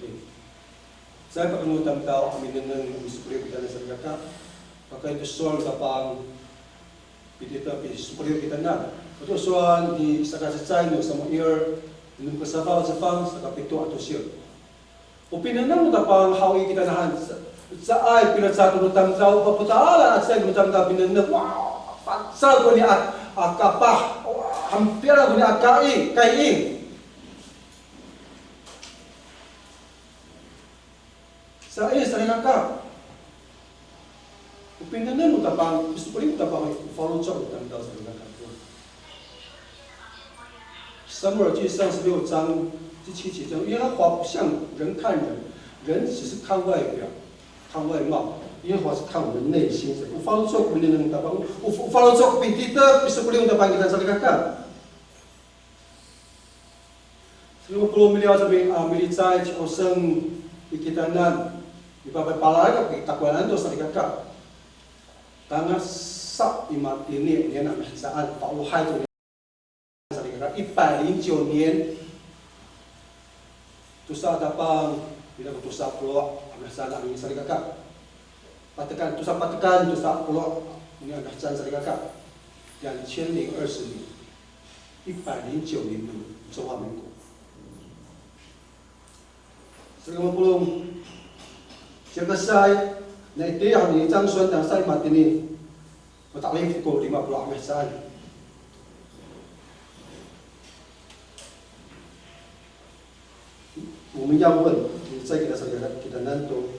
Caay pakayni no tamdaw a minengneng a misokoli kitanan salikaka. Pakayni to sowal no Tapang, pititek a pisokoli kitanan. Ato sowal ni sakacecay no Samuil, enem ko safaw cefang, saka pito a tosir. O pinengneng no Tapang haw i kitanan han, caay pilecad to no tamdaw, o papotaalan a caay no tamdaw pinengneng, wa, fangcal koni a, a kapah, wa, hampir koni a kai, kaiing. Saan i salikaka. O pinengneng no Tapang, o pisokoli no Tapang, o faloco' no tamdaw salikaka. 撒母耳记上十六章第七节讲，耶和华不像人看人，人只是看外表、看外貌，耶和华是看我们内心。O faloco' ko pinengneng no Tapang, o, o faloco' ko pititek, pisokoli no Tapang kita salikaka. Saka lima polo' miliyaw sa mi, a, milicay ci Oseng i kitanan, mipapalal ko pitakowanan to salikaka. Tangasa i matini, onian a mihecaan, fa'elohay to onian salikaka, 一百零九年. Tosa a Tapang, ira ko tosa polo' a mihecaan a onian salikaka. Patekan, tosa patekan, tosa polo' onian a mihecaan salikaka. 两千零二十年, 一百零九年的中华民国. Saka lima polo', siyakasay, na itiya ho ni Cangson tangasa i matini, mata'elif ko lima polo' a mihecaan. O miyawen, milicay kita sa kitanan to.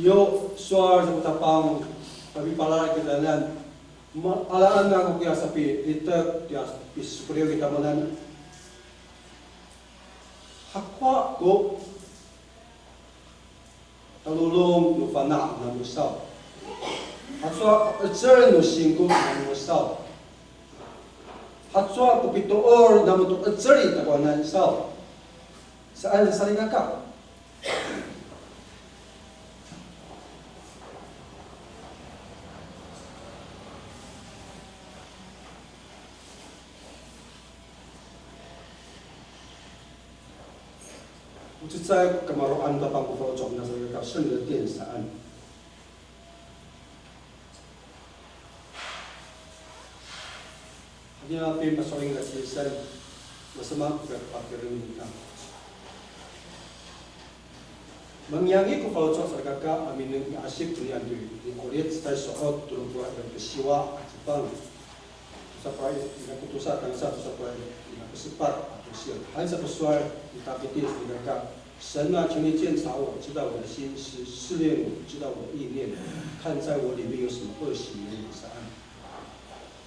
Yo sowal sa ko Tapang, papipalal kitanan, ma, alaen ako kiya sapilitek, kiya pisokoli kita manan. Hakowa ko talolong no fana' namo saw. Hacowa ko 'ecel no singko namo saw. Hacowa ko pitoor namo to 'ecel i takowanan saw. Saan sa salikaka. O cecay kamaro'an Tapang ko faloco' nira salikaka, 圣的殿 saan. Hatira pin paso'elin a cisay, masamaan ko patireng ita. Mangiyangi ko faloco' salikaka a minengneng i asip konian to i Olic cecay so'ot tolo polo' ira ko siwa a cefang. Tosa polo' ira ko tosa tangasa tosa polo' ira ko sepat a tosir. Han sa ko sowal ni Tafiti salikaka, 神啊，求你鉴察我，知道我的心思，试炼我，知道我的意念，看在我里面有什么恶行没有。Saan.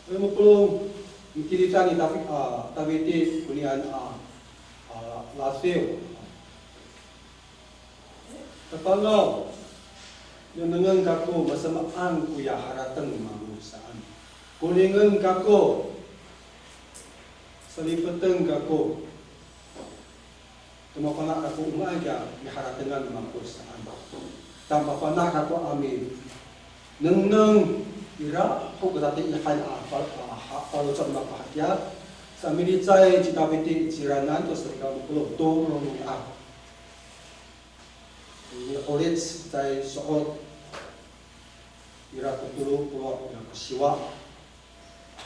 Ira ko polong, mikilid ni Tafi, a, Tafiti konian a, a, lasiw. Tapangaw, nengnengen kako masamaan koya harateng mako saan. Koningen kako, salifeten kako, ta mafana' kako o maan kiya miharatengan mako saan. Ta mafana' kako a minengneng ira ho ko tatiihay a fal, a, ha, faloco' mako hakiya. Sa milicay ci Tafiti i ciranan to salikaka ko polong to romi'ad. Ni Olic cecay so'ot ira ko tolo polo' ira ko siwa.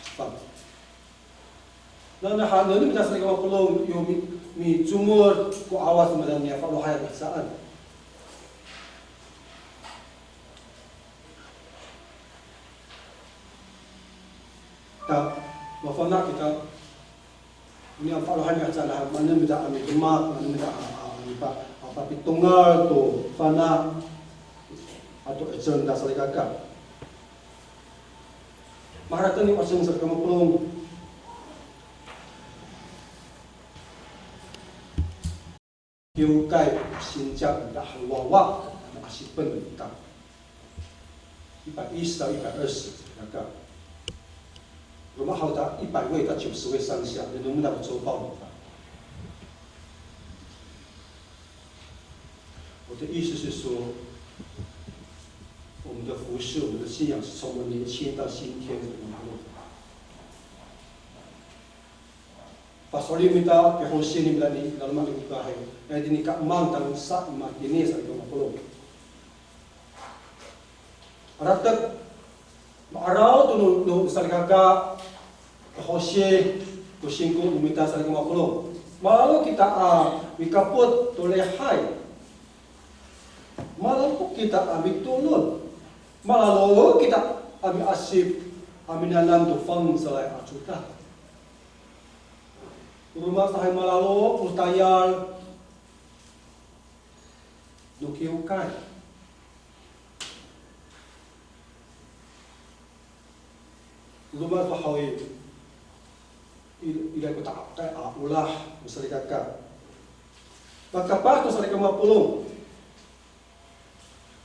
Cefang. Nanay haenen ita salikaka ko polong yo mi, micomod ko 'awas manan niya fa'elohay a saan. Ta, mafana' kita. Onian fa'elohay niya caan, maanen ita a midemak, maanen ita a, a, a, mipa, a, papitongal to fana' ato 'icel ita salikaka. Maharateng ni Oseng salikaka ko polong. Kiwkay a sinci ita a wawa, ano asipen ita. 一百一十到一百二十，那个，我们好达一百位到九十位上下，能不能够周报的话？我的意思是说，我们的服侍，我们的信仰是从我们年轻到今天的。Paso'elin no mita, pihosin no mita i laloma' no kifahi, itini i ka'emang tangasa i matini sa i mapolong. Aratek, ma'araw to no, no salikaka, hosi, to singko no mita salikaka mapolong. Malalo kita a mikapot to lihay. Malalo kita a mitolon. Malalo kita a miasip, a minanam to fangcalay a codad. Roma sahay malalo ko tayal no kiwkay. Roma sahay i, ira ko ta'akay a olah no salikaka. Pakapah to salikaka mapolong.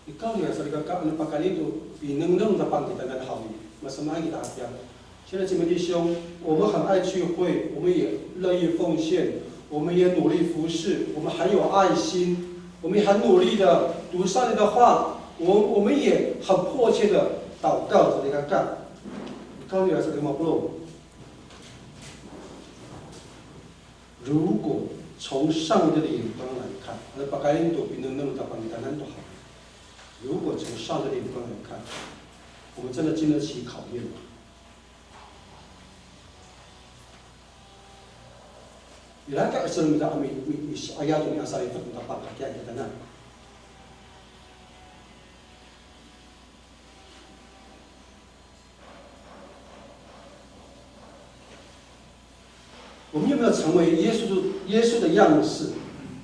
Nikawrira salikaka, ano pakayni to pinengneng tapang kitanan haw i, masamaanay kita hakiya. 亲爱的姐妹弟兄，我们很爱聚会，我们也乐意奉献，我们也努力服侍，我们很有爱心，我们也很努力的读上帝的话，我我们也很迫切的祷告。Salikaka, nikawrira salikaka mapolong. 如果从上帝的眼光来看，ano pakayni to pinengneng tapang kitanan to haw. 如果从上帝的眼光来看，我们真的经得起考验吗？Ira ko 'icel no mita a mi, mi, mi, aya to miasay to tapang hakiya kitanan. 我们有没有成为耶稣，耶稣的样式，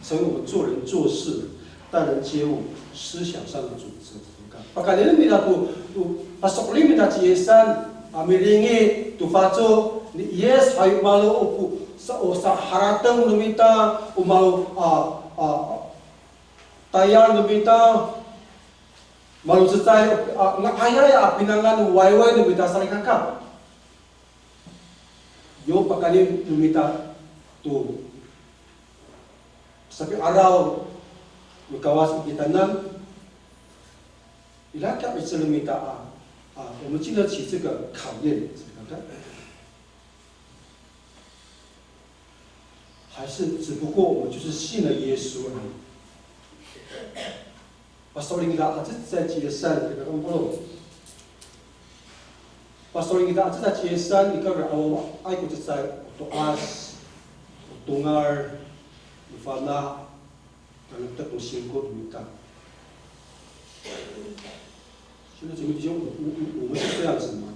成为我们做人做事、待人接物、思想上的准则？Pakayni no mita to, to paso'elin no mita ci Yisan a milingi to faco ni Yis, hay malo o ko, sa, o saharateng no mita, o malo a, a, tayal no mita, malo cecay, a, nga'ayay a pinangan wayway no mita salikaka. Yo pakayni no mita to sapi'araw no Kawas i kitanan, ira ko 'icel no mita a, a, 我们经得起这个考验，salikaka. 还是只不过我们就是信了耶稣而已？Paso'elin kita a cecay ci Yisan, salikaka mapolong. Paso'elin kita a cecay ci Yisan, nikawrira awaay ko cecay, o to'as, o tongal, o fana', tangasa to singko no mita. 现在姐妹弟兄，我我我我们是这样子吗？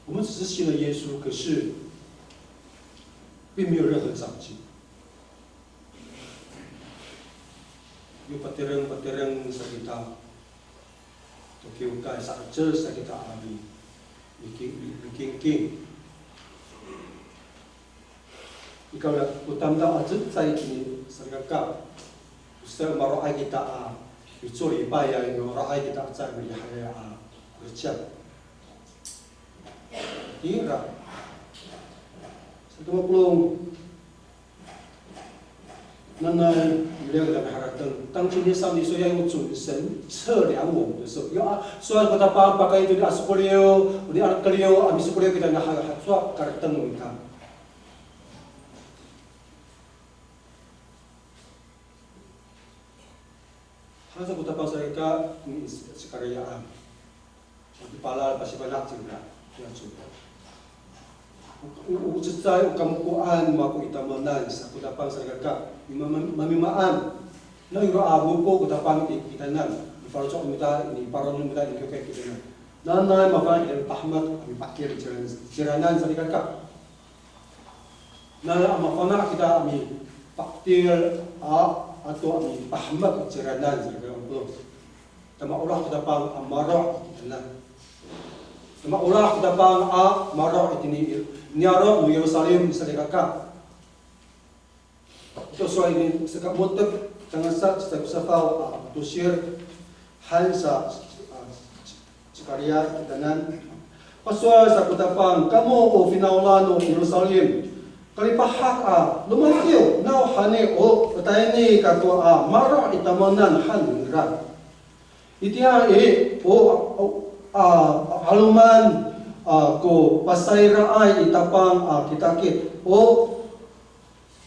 我们只是信了耶稣，可是并没有任何长进。Yo patireng, patireng sa kita to kiwkay, sa'icel sa kita a mi, miking, mikingking. Nikawrira, o tamdaw a cecay itini salikaka. O sa maro'ay kita a, i, 做礼拜 ya, maro'ay kita a cecay, milihayay a, 'icel. Ira. Salikaka mapolong. Nanay, ira kita miharateng. 当今天上帝说要用准绳测量我们的时候，要啊，说要跟他帮，把该一堆的啊，sokoliw, 你啊，koliw, a, misokoliw kita na ha, ha, 说要 karateng kita. Hasa ko Tapang salikaka, ni Sakaryaan. Mapipalal pasifana' cingra, ya cingra. O, o, o cecay, o kamokoan, mako i tamowanan, sa ko Tapang salikaka, i ma, ma, mamimaan. Na ira a moko ko Tapang i kitanan, i faloco' no mita, i parod no mita, i kiwkay kitanan. Nanay mafana' kita mipahemek, mipa'edil cira, ciranan salikaka. Nanay a mafana' kita a mipa'edil a, ato a mipahemek ciranan salikaka. Tamaolah ko Tapang a maro' kitanan. Tamaolah ko Tapang a maro' itini i niyaro' no Yerusalem salikaka. Ito sowal ini saka mo^tep tangasa cecay ko safaw a tosir han sa, a, Sakariya kitanan. Pasowal sa ko Tapang, kamo o finawlan no Yerusalem, Kalipahak a, "Lomatiw, nawhani o patayni kako a maro' i tamowanan," han ningra. Itiya i, o, o, a, 'aloman, a, ko pasayraay i Tapang a kitakit. O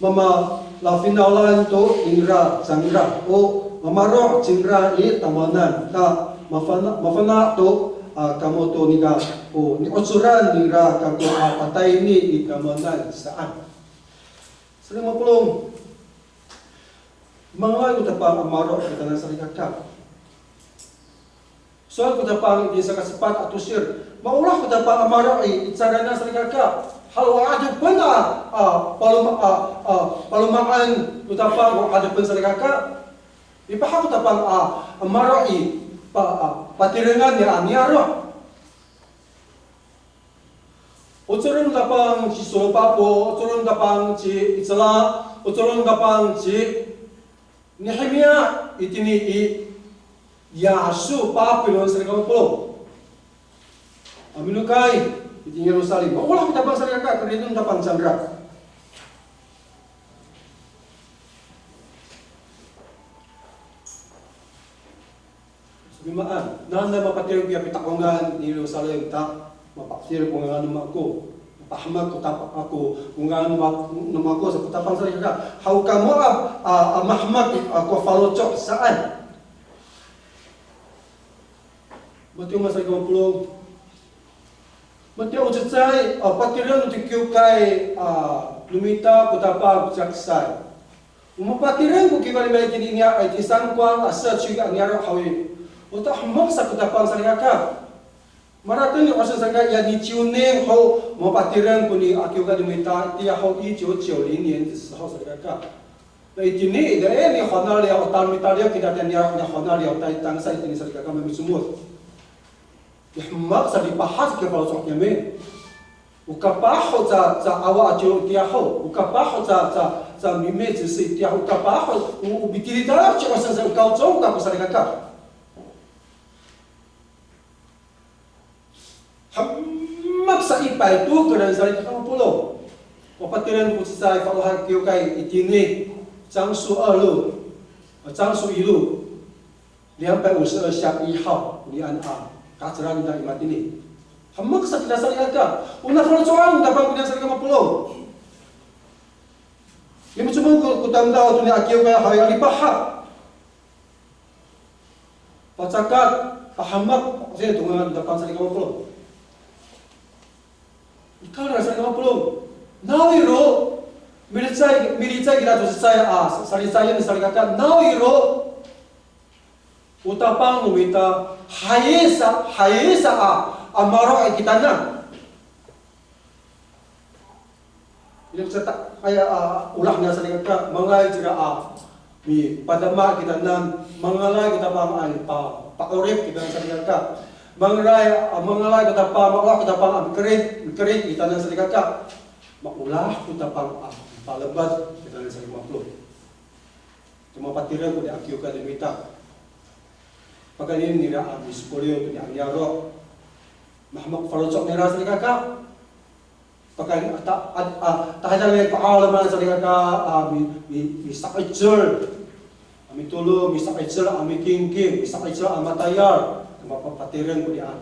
mamalafinawlan to ningra cangra. O mamaro' cingra i tamowanan. Ta mafana', mafana' to, a, kamo to nika, o ni'ocoran ningra kako a patayni i tamowanan saan. Salikaka mapolong. Mangalay ko Tapang a maro' kitanan salikaka. Sowal ko Tapang itini saka sepat a tosir. Maolah ko Tapang a maro' i, i caranan salikaka. Halo a 'adopen a, a, paloma, a, a, paloma'en ko Tapang ko 'adopen salikaka. Lipahak ko Tapang a, a maro' i, pa, a, patirengan niya a niyaro'. Ocoren Tapang ci Soropapo, ocoren Tapang ci Icela, ocoren Tapang ci Nehemiya, itini i yasu Papilon salikaka mapolong. A minokay itini Yerusalem. Maolah ko Tapang salikaka, keriden Tapang cangra. Samaan, nanay mapatireng ko ya pita'ongan ni Yerusalem ta, mapatireng ko ngangan no mako, mapahemek ko Tapang ako, ko ngangan no ma-, no mako sa ko Tapang salikaka. Haw kamo a, a, a mahemek, a, ko faloco' saan. Matiya masalikaka mapolong. Matiya o cecay, a, patireng no kiwkay, a, no mita ko Tapang ko ciyaksay. O mapatireng ko kiwkay no mita itini niya, a, itini sangkowang, a, 社区 a niyaro' haw i. O ta hemek sa ko Tapang salikaka. Marateng ni 'osen salikaka ya niciwning ho mapatireng koni a kiwkay no mita itiya ho 一九九零年的时候 salikaka. Na itini, da, e, ni Honal ya, o tal mitaliw kita taniya, ni Honal ya, o tay tangsa itini salikaka mamicomod. Mihemek sa lipahak ko faloco' niyam i. O kapah ho ca, ca awa a ciyo itiya ho. O kapah ho ca, ca, ca mimicisi itiya ho. O kapah ho, o, o pitiliday ci 'osen sa o kawcong kako salikaka. Hemek sa i paytokeren salikaka mapolong. O patireng ko cecay faelohay kiwkay itini, 樟树二路, 樟树一路, 两百五十二巷一号, nian a kaceran nira i matini. Hemek sa kita salikaka. O nafaloco'an no Tapang konian salikaka mapolong. Micomod ko, ko tamdaw to niya a kiwkay haw i, a lipahak. Pacakat, pahemek, sini to ngangan no Tapang salikaka mapolong. Ika nira salikaka mapolong. Nawiro, milicay, milicay kita to cecay a, salicayen salikaka. Nawiro, o Tapang no mita, hay sa, hay sa a, a maro' i kitanan. Ina ko cecay a, a, olah nira salikaka, mangalay cira a mipadama kitanan, mangalay ko Tapang a mipa, pa'orip kitanan salikaka. Mangalay, a, mangalay ko Tapang, maolah ko Tapang a mikerid, mikerid kitanan salikaka. Maolah ko Tapang a mipalemed kitanan salikaka mapolong. Cima patireng koni a kiwkay no mita. Pakayni nira a misopoliw koni a niyaro'. Mahemek faloco' nira salikaka. Pakayni a ta, a, a, tahadang nira ko 'aloman salikaka, a, mi, mi, misa'icel. A mitolon, misa'icel, a mikingking, misa'icel, a matayal. Cima pa, patireng koni a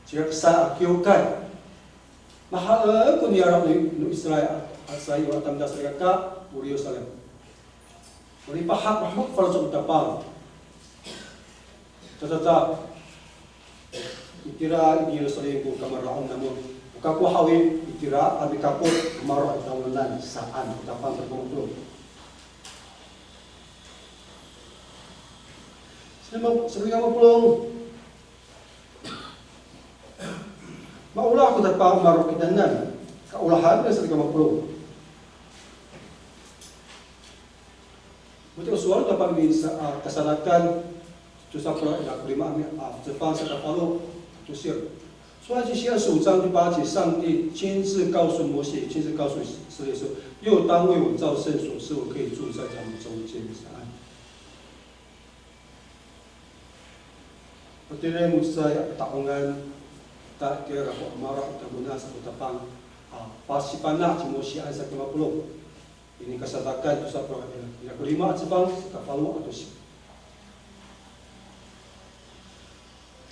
ciyaksay a kiwkay. Mahaen ko niyaro' no, no Israil a, a sayo a tamdaw salikaka, o Yerusalem. O lipahak, mahemek faloco' no Tapang. Tatata, itira i Yerusalem ko kamaraod namo. O kako haw i, itira a mikapot, maro' i tamowanan saan, Tapang salikaka mapolong. Salikaka mapolong. Maolah ko Tapang maro' kitanan, kaolahan nira salikaka mapolong. Matiya o sowal no Tapang itini sa, a, Kasanakan, tosa polo' ira ko lima a, a, cefang saka falo a tosir. 出埃及记二十五章第八节，上帝亲自告诉摩西，亲自告诉以色列说：“又当为我造圣所，使我可以住在他们中间。”是吧？ Patireng mo cecay a ta'ongan, ta kira ko maro' i tamowanan sa ko Tapang. A, pasifana' ci Mosian saka mapolong. Ini kasatakan to sa polo' ira ko lima a cefang, saka falo a tosil.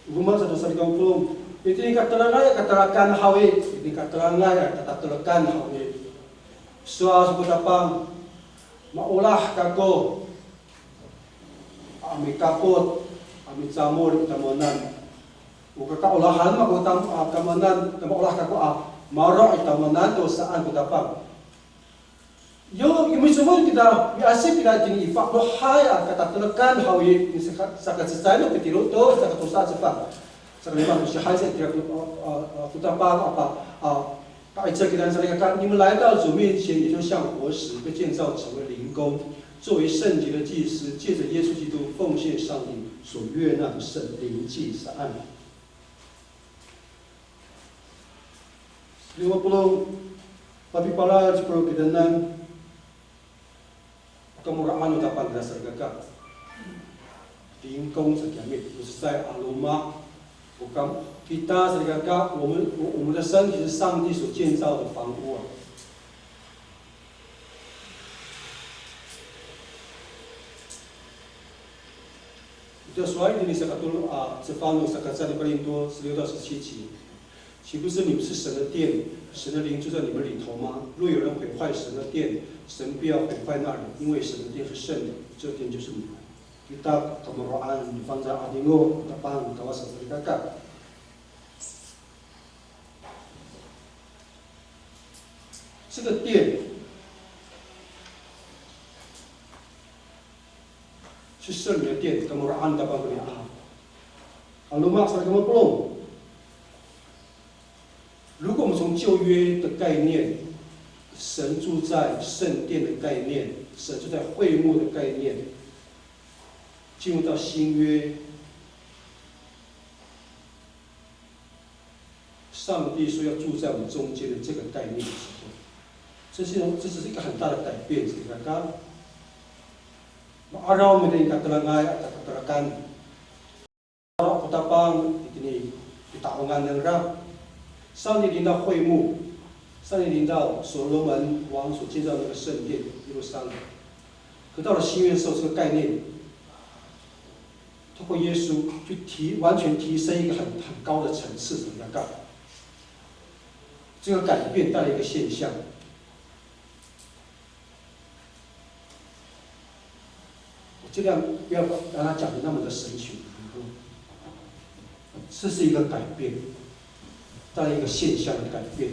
Roma sato salikapolong. Itini katelangay a katalakan haw i, itini katelangay a katatelekan haw i. Sowal sa ko Tapang, maolah kako a mikapot a micamol i tamowanan. O kakaolahan mako tam-, a, tamowanan, ta maolah kako a maro' i tamowanan to saan ko Tapang. Yo, yo micomod kita, miasip kita itini i fa'elohay a katatelekan haw i, saka, saka cecay no Petiro to, saka tosa a cefang. Saka lima to sihay sa itira ko, a, a, a, ko Tapang, apa, a, 'Icel kita salikaka, 你们来到主面前，也就像活石被建造成为灵宫，作为圣洁的祭司，借着耶稣基督奉献上帝所悦纳的圣灵祭司。阿们。Lima polo', papipalal ci Polo kitanan, Kamoraan no Tapang kita salikaka. Lingkong sa kiyami, o cecay a loma', o kam-, kita salikaka, 我们，我，我们的身体是上帝所建造的房屋啊。Ita sowal itini sakatolo a cefang no saka cecay ni Korinto 十六到十七节。 岂不是你们是神的殿，神的灵住在你们里头吗？若有人毁坏神的殿，神必要毁坏那人，因为神的殿是圣的，这殿就是你们。Kita kamoraan no Fangcalay a 'Adingo, Tapang, Kawas a salikaka. 这个殿是圣灵的殿，kamoraan Tapang koniya. A loma' sa kamo polong. 如果我们从旧约的概念，神住在圣殿的概念，神住在会幕的概念，进入到新约，上帝说要住在我们中间的这个概念的时候，这是一种，这只是一个很大的改变，知道吗？Ma'araw mita i katelangay, a katelakan. Ko Tapang itini i ta'ongan nangra. 上帝临到会幕，上帝临到所罗门王所建造的那个圣殿耶路撒冷。可到了新约的时候，这个概念通过耶稣去提，完全提升一个很，很高的层次，怎么样？这个改变带来一个现象， 我尽量不要把它讲得那么的神学，这是一个改变，带来一个现象的改变。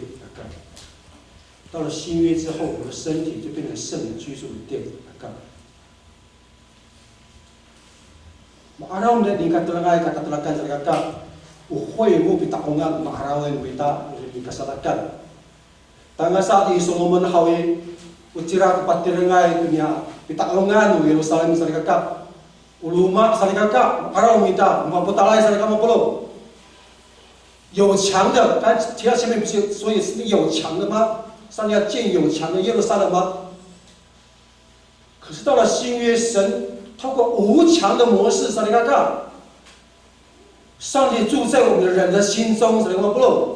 到了新约之后，我们的身体就变成圣灵居住的殿。Ma'araw no nika telangay, katatelakan salikaka, o 会幕 pita'ongan, ma'araw no mita, nika salakan. Tangasa i Solomon haw i, o cira ko patirengay to niya pita'ongan no Yerusalem salikaka. O loma' salikaka, ma'araw mita, mapotalay salikaka mapolong. 有墙的，他提到前面不是说也是有墙的吗？上帝要建有墙的耶路撒冷吗？可是到了新约，神透过无墙的模式，salikaka，上帝住在我们的人的心中，salikaka mapolong.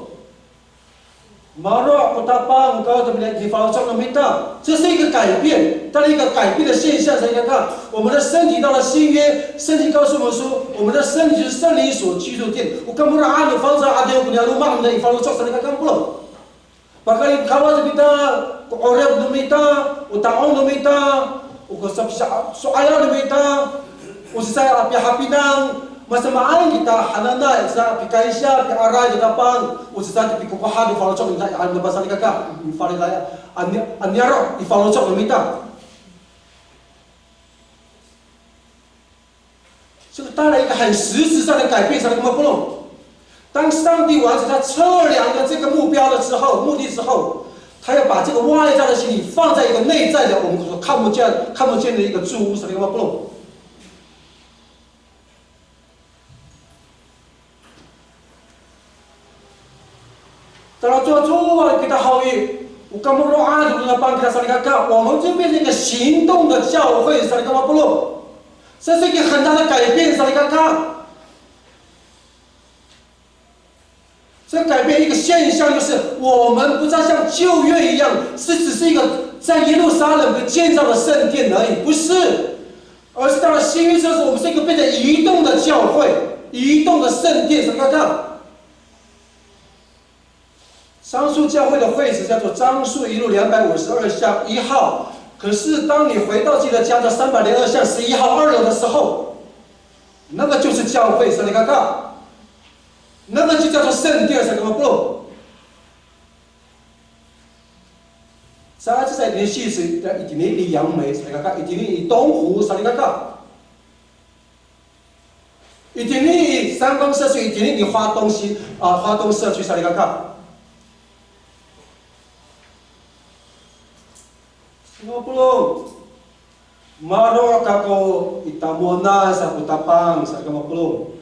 Maro' ko Tapang ko to mita i faloco' no mita. 这是一个改变，带来一个改变的现象，salikaka. 我们的身体到了新约，圣经告诉我们说，我们的身体是圣灵所居住的殿。O kamoraan no Fangcalay a 'Adingo ko niya loma' no mita i faloco', salikaka mapolong. Pakayni Kawas no mita, ko 'orip no mita, o ta'ong no mita, o ko sa-, sa-, so'aya no mita, o cecay a pihapinang, masamaan kita hananay, sa pikaysiya, piaray kita Tapang, o cecay to pikokohan no faloco' no mita, i 'Adingo Tapang salikaka, i faliday, a ni-, a niyaro' i faloco' no mita. 这个带来一个很实质上的改变，salikaka mapolong。当上帝完成他测量的这个目标的时候，目的之后，他要把这个外在的洗礼放在一个内在的，我们所看不见、看不见的一个住屋，salikaka mapolong。 Talacowacowa kita haw i, o kamoro'an no Tapang kita salikaka, 我们就变成一个行动的教会，salikaka mapolong. 这是一个很大的改变，salikaka. 这改变一个现象，就是我们不再像旧约一样，是只是一个在耶路撒冷的建造的圣殿而已，不是，而是到了新约之后，我们是一个被人移动的教会，移动的圣殿。什么看？樟树教会的会址叫做樟树一路两百五十二巷一号，可是当你回到自己的家的三百零二巷十一号二楼的时候，那个就是教会，salikaka。那个就叫做圣殿，salikaka。Sa itini i 西子，itini i 杨梅，salikaka，itini i 东湖，salikaka。Itini i 三光社区，itini i 花东西，啊，花东社区，salikaka。Salikaka polong. Maro' kako i tamowanan sa ko Tapang, salikaka mapolong.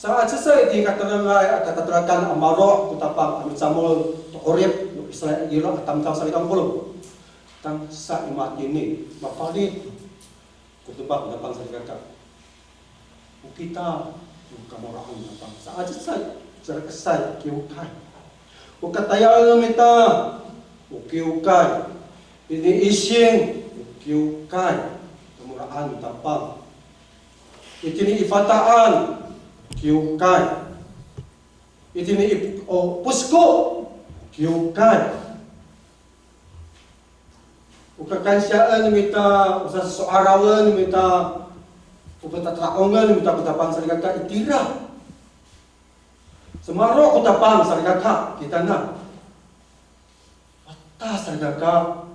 Sa, a cecay itini i katatalakan a maro' ko Tapang, ano camol to 'orip no Israil a tamdaw, salikaka mapolong. Tangsa i matini, mapalit ko Tapang, Tapang, salikaka. O kita, o kamaro'an Tapang. Sa, a cecay, caay ka sa kiwkay. O katayal no mita, o kiwkay. Itini i ising, o kiwkay. Kamaro'an Tapang. Itini i Fata'an, kiwkay. Itini i, o, Posko, kiwkay. O kakansyaen mita, o saso'arawen mita, o patata'ongen mita ko Tapang, salikaka, itira. Sa maro' ko Tapang, salikaka, kitanan. Wata, salikaka,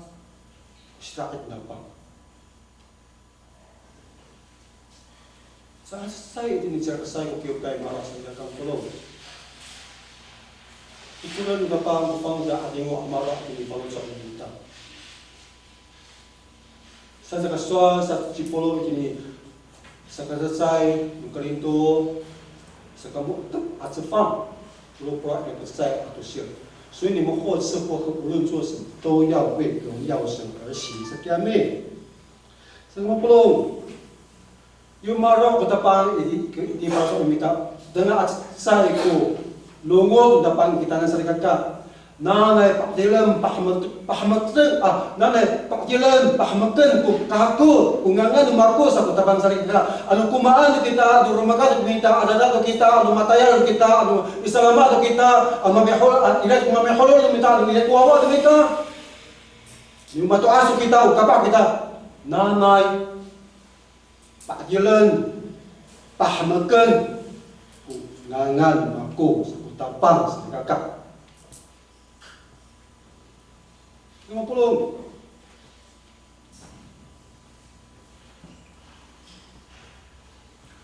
sita'it Tapang. Sa, sa itini caay ka sa ko kiwkay maro', salikaka mapolong. Ikoren no Tapang ko fangcal a 'adingo a maro' itini faloco' no mita. Sa, saka sowal sa ci Polo itini, saka cecay no Korinto, saka mo^tep a cefang, polo' polo' a cecay a tosir. 所以你们或吃或喝，无论做什么，都要为荣耀神而行。Sa kiyami. Salikaka mapolong. Yo maro' ko Tapang i, i, i maro' mita. Dengan a cecay ko longoc no Tapang kitanan, salikaka. Nanay pa'edilen, pahemek, pahemeken, a, nanay pa'edilen, pahemeken ko kako, ko ngangan no mako sa ko Tapang, salikaka. Ano komaen to kita, ano romakat to kita, adada to kita, ano matayal to kita, ano i salama to kita, ano mamihol, a, ira ko mamiholol to mita, ano ira ko wawa to mita. Yo mato'as to kita, o kapah kita. Nanay pa'edilen, pahemeken ko ngangan mako sa ko Tapang, salikaka. Lima polo'.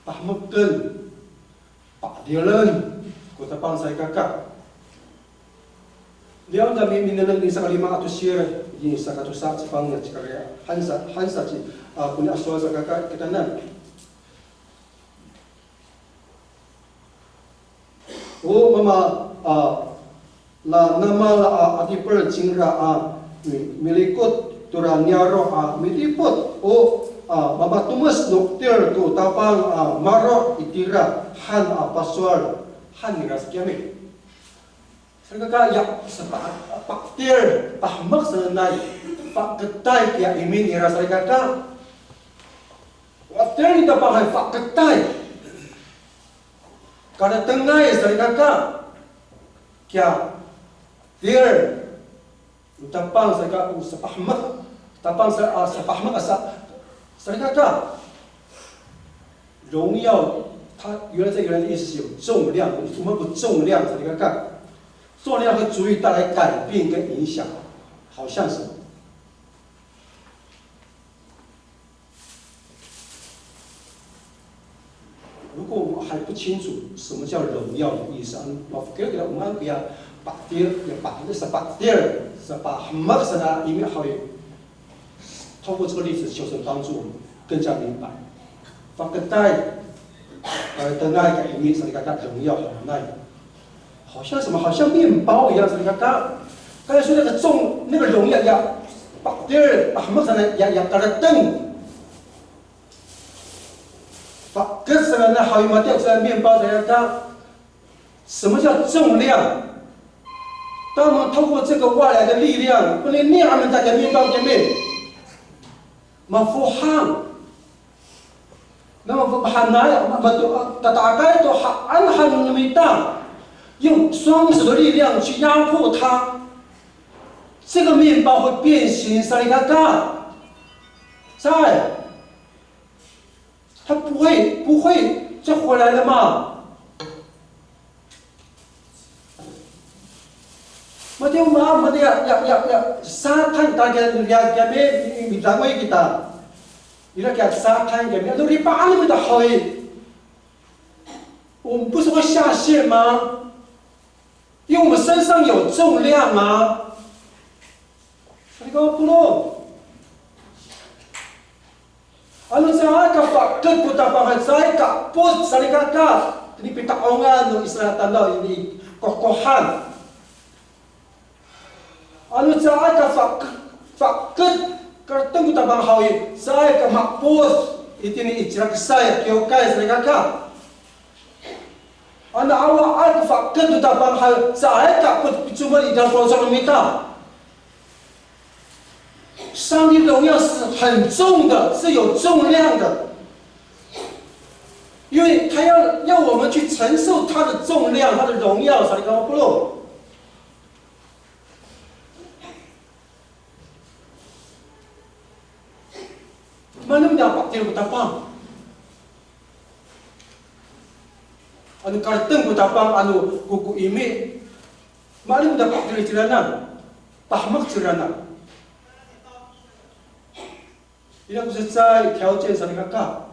Pahemeken, pa'edilen ko Tapang, salikaka. Liyawen ta mi, minengneng i saka lima a tosir, i saka tosa a cefang, ya, cikara, han sa, han sa ci, a, koni a sowal, salikaka, kitanan. O mama, a, la namal a 'adipel cingra a mi, milikot tora niyaro' a midipot, o, a, mamatomes no 'etil to Tapang a maro' itira han a pasowal han nira sa kiyami. Salikaka, ya, sepa, pa'edil, pahemek sanay, faketay kiya imi nira, salikaka. O 'etil ni Tapang hay faketay. Karetengay, salikaka. Kiya 'etil. O Tapang, salikaka, o sapahemek. Tapang sa, a, sapahemek asa, salikaka. 荣耀，它原来在原来的意思是有重量，我们不重量，salikaka。重量和主意带来改变跟影响，好像什么？ 如果我们还不清楚什么叫荣耀的意思，啊，mafokil kita, o maan koya pa'edil, ya pa'edil, sapa'edil, sapahemek sanay imi haw i. 透过这个例子，求神帮助我们更加明白。Faketay, e, tengay kiya imi, salikaka, 荣耀 hananay. 好像什么？好像面包一样，salikaka. 刚才说那个重，那个荣耀，ya pa'edil, pahemek sanay, ya, ya kareteng. Pakes sa na haw i matiya sa 面包 sa ka. 什么叫重量？当我们透过这个外来的力量，不能量我们大家面包前面，mafohang. 那么 mahaenay, ma-, ma-, tata'akay to ha-, han han no mita, 用双手的力量去压迫它，这个面包会变形，salikaka。在，它不会，不会再回来了嘛。 Matiya o maan, matiya ya, ya, ya, sakan takiya, ya, ya, mi, mi, mitangoy kita. Ira kiya sakan kami, ano lipaan kita haw i. 我们不是会下陷吗？因为我们身上有重量啊。Salikaka polong. Ano caay ka fa'ekel ko Tapang, caay ka 'epod salikaka, itini pita'ongan no Israil a tamdaw i kohkohan. Ano caay ka fa'ekel, fa'ekel, kareteng ko Tapang haw i, caay ka ma'epod itini i cilaksay a kiwkay salikaka. Ano awaay ko fa'ekel to Tapang haw, caay ka picomod i dafaloco' no mita. 上帝荣耀是很重的，是有重量的。因为他要，要我们去承受他的重量，他的荣耀，salikaka polong. Maan no mita pa'ekel ko Tapang? Ano kareteng ko Tapang, ano ko, ko imi. Maan no mita pa'ekel ciranan? Pahemek ciranan. Ira ko cecay 条件 salikaka.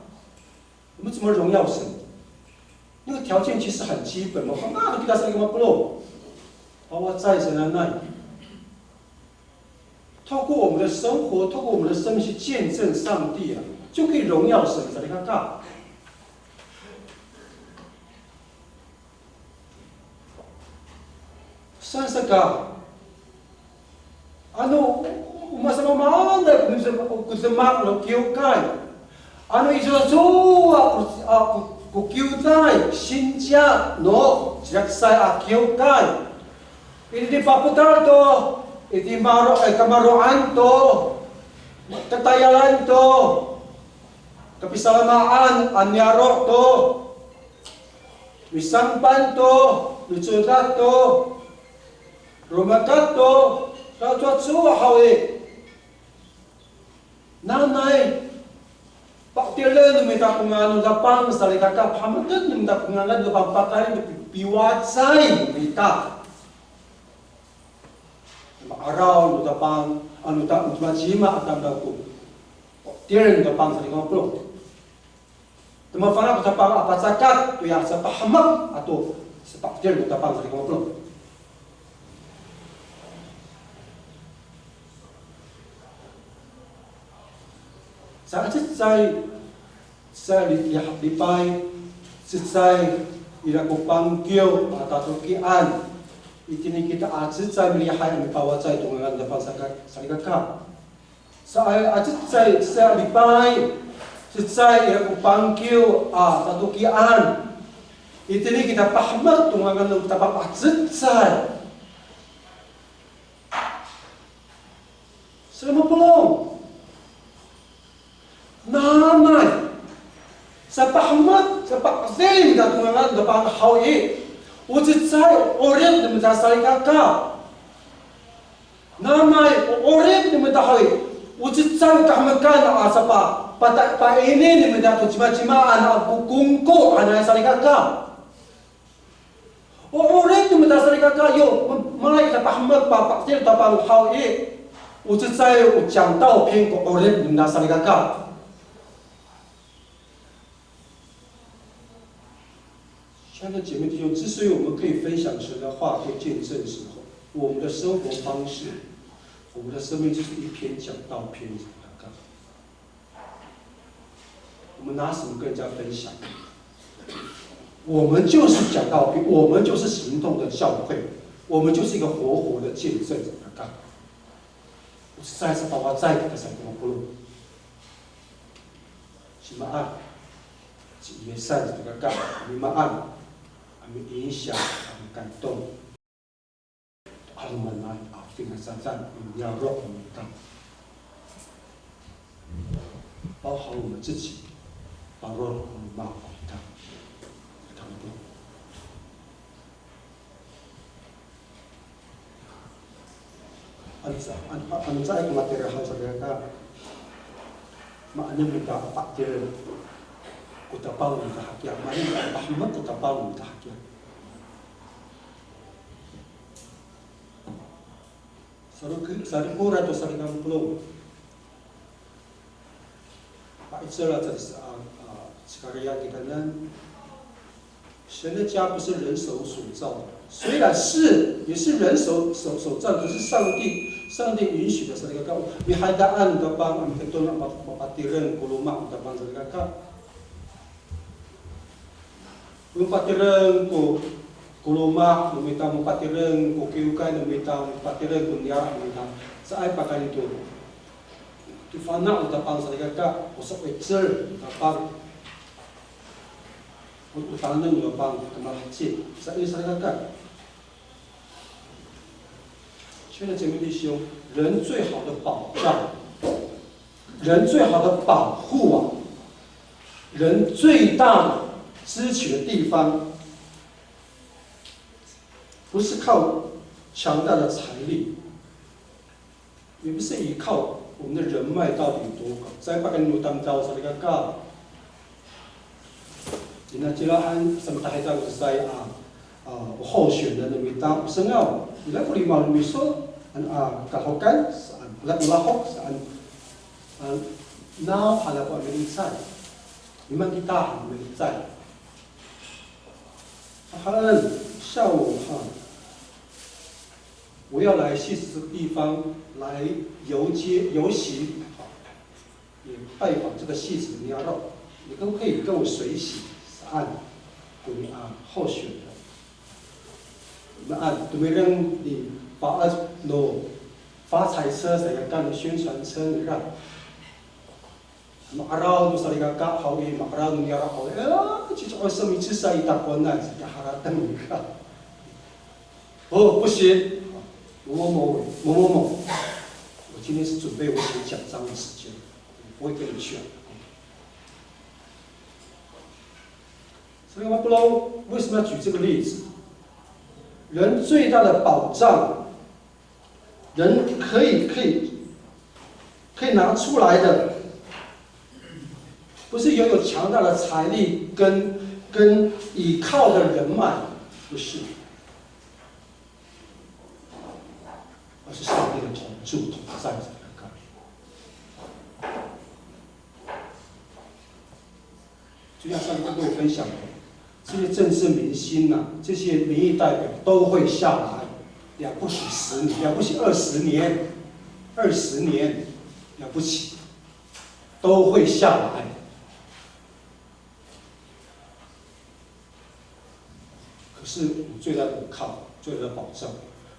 我们怎么荣耀神？那个条件其实很基本嘛。Fanga'ay kita salikaka polong. Pawacay sananay. 透过我们的生活，透过我们的生命去见证上帝啊，就可以荣耀神，salikaka. Saan sa ka, ano, o masamaamaanay ko demak, ko demak no kiwkay. Ano iso, iso a ko, a ko, ko kiwkay, sinci no cilaksay a kiwkay. Itini papotal to, itini maro, eh, kamaro'an to, katayalan to, kapisalamaan a niyaro' to, misangpan to, micodad to, romakat to, kacowacowa haw i. Nanay, pa'etilen no mita ko ngangan no Tapang, salikaka, pahameken no mita ko ngangan no Tapang, pakayni to pi-, piwacay no mita. Ma'araw no Tapang, ano ta, cimacima a tamdaw ko pa'etilen no Tapang, salikaka polong. Tama fana' ko Tapang a pacakat toya sapahemek ato sapa'etel ko Tapang, salikaka polong. Sa cecay, sa li-, li-, lipay, cecay ira ko pangkiw a tatokian. Itini kita a cecay milihay a mipawacay to ngangan Tapang, saka, salikaka. Sa a cecay, sa lipay, cecay ira ko pangkiw a tatokian. Itini kita pahemek to ngangan no Tapang a cecay. Salikaka polong. Nanay. Sapahemek, sapa'edil no mita to ngangan no Tapang haw i. O cecay, o 'orip no mita salikaka. Nanay, o 'orip no mita haw i, o cecay kahemekan a sapa, pata, paini no mita to cimacimaan a ko kongko hananay salikaka. O 'orip no mita salikaka yo, ma-, malay kita pahemek, pa, pa'edil Tapang haw i, o cecay, o 讲道篇 ko 'orip no mita salikaka. 亲爱的姐妹弟兄，之所以我们可以分享神的话，可以见证神，我们的生活方式，我们的生命就是一篇讲道篇。我们拿什么跟人家分享？我们就是讲道篇，我们就是行动的教会，我们就是一个活活的见证。Saka, o cecay sapawacay kita, salikaka polong. Simaan. Ci Yisan salikaka, a mimaan, a miinsya, a mikanto. 'Alomanay a finacadan no niyaro' no mita. 包含我们自己，parod no loma' no mita. Ano ca, ano, ano caay ko matira haw salikaka, maanen mita a patireng ko tapang no mita hakiya, maanen mita a pahemek ko tapang no mita hakiya. Sariko, sarikora to salikaka polong. Pa'icel a, a, a, Sakariya kitanan. 神的家不是人手所造的，虽然是，也是人手，手，手造，可是上帝，上帝允许的，salikaka. Mihaydaan no tapang, a miketon a ma-, mapatireng ko loma' no tapang, salikaka. Mapatireng ko, ko loma' no mita, mapatireng ko kiwkay no mita, mapatireng ko niyaro' no mita. Caay pakayni to. To fana' no tapang salikaka, o sa'icel no tapang. O, o taneng no tapang, kamalaheci. Sa, salikaka. 亲爱的姐妹弟兄，人最好的保障，人最好的保护啊，人最大的支取的地方，不是靠强大的财力，也不是依靠我们的人脉到底有多广。Caay pakayni no tamdaw salikaka. Ina cila han, sa mita hita ko sasay a, a, 候选人no mita, sengaw, ira ko lima no miso, an, a, kahokan, saan, ira ko lahok, saan, a, naw hala ko a milicay. Maan kita a milicay. Haen, 下午哈，我要来戏子地方来游街游行，也拜访这个戏子的 niyaro'，你可不可以跟我随行？ Saan ko, a, 候选人。Saan, tomireng ni Paat no 发财车 salikaka, no 宣传车 nira. Ma'araw no salikaka haw i, ma'araw no niyaro' haw i, a, cici o semi cisa i takowanan, saka harateng nira. 哦，不行，某某某，某某某，我今天是准备我写奖章的时间，我不会跟你去啊。所以我不知道为什么要举这个例子。人最大的保障，人可以，可以，可以拿出来的，不是拥有强大的财力跟，跟依靠的人脉，不是。 而是上帝的同住同在着。就像上次跟各位分享的，这些政治明星啊，这些民意代表都会下来，了不起十年，了不起二十年，二十年，了不起，都会下来。 可是我们最大的依靠、最大的保障，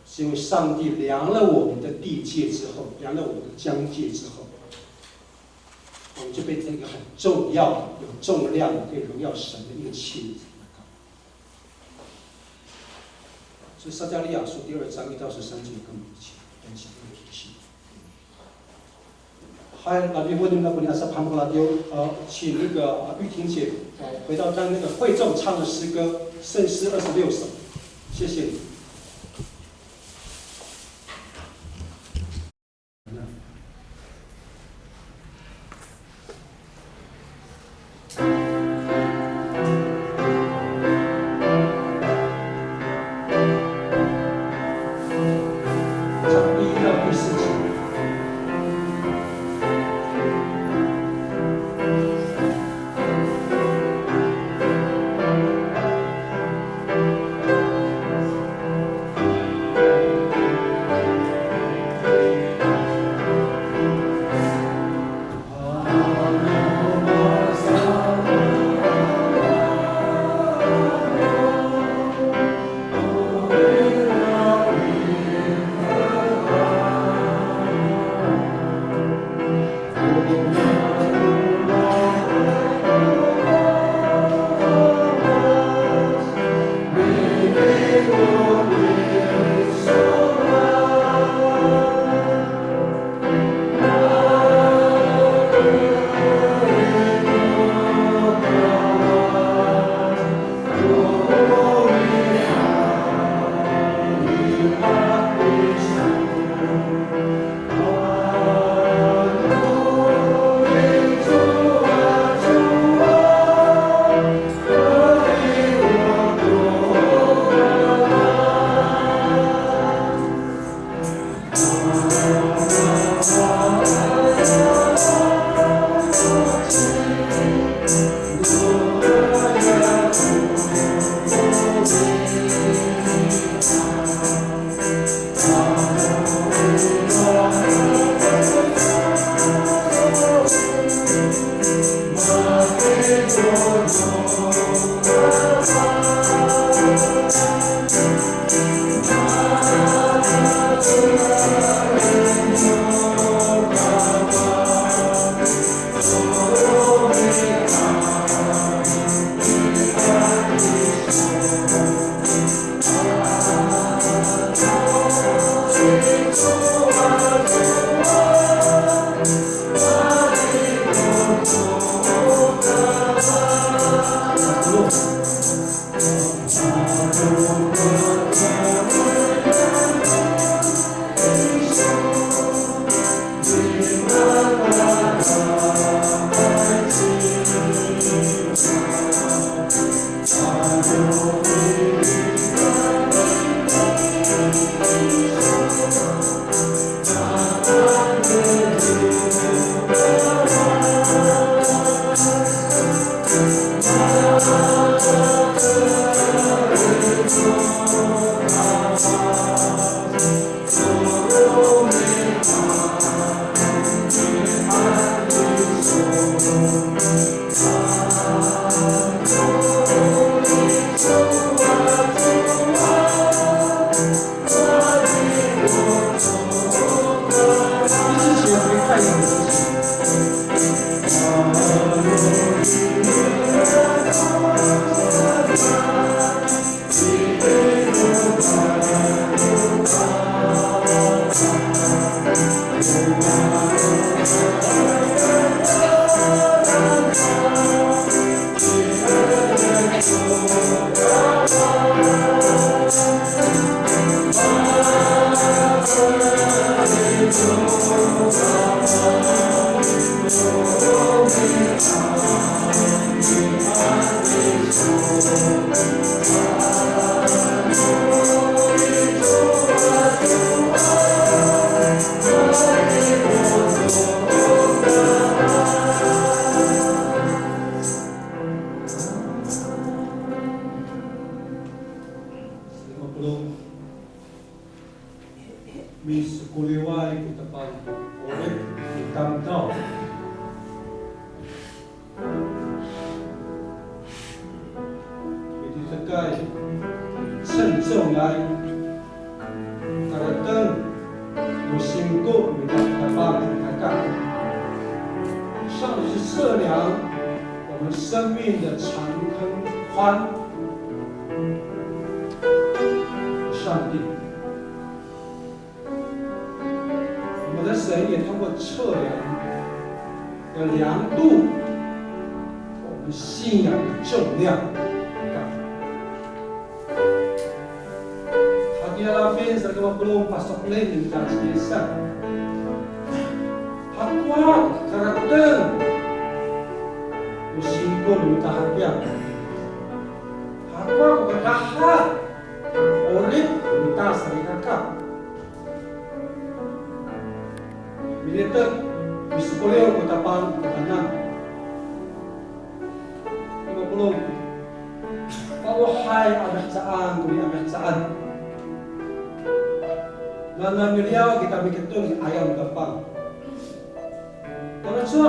是因为上帝量了我们的地界之后，量了我们的疆界之后，我们就变成一个很重要、有重量、可以荣耀神的一个器皿。所以撒迦利亚书第二章一到十三节跟我们一起分享这个信息。 嗨，那边为你们那边的阿萨帕姆拉丢，呃，请那个，呃，玉婷姐，呃，回到刚那个会众唱的诗歌，圣诗二十六首，谢谢你。Lima puluh. Misikoliway ko Tapang, 'orip no tamdaw. Mititekay, 称重来, kareteng no singko no mita ko Tapang, kaka. 上帝是测量我们生命的长跟宽。上帝，我们的神也通过测量的量度，我们信仰的重量。 Hatira lafin saka mapolong, paso'elin no mita ci Yis. Hakowa ko kareteng no singko no mita hakiya. Hakowa ko kakaha 'orip no mita salikaka. Militek, misikoliw ko Tapang kitanan. Lima poloh. Fa'elohay a mihecaan, koni a mihecaan. Nanay miliyaw kita miketon i 'ayaw no Tapang. Tangasa,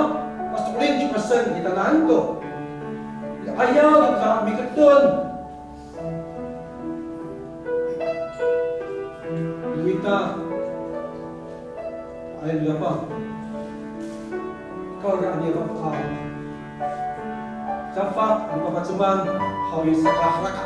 paso'elin ci Paseng kitanan to i 'ayaw no miketon. Mita, ay, mita pa. Kawrira niya pa. Safak, ano papaceman haw i sakaharaka.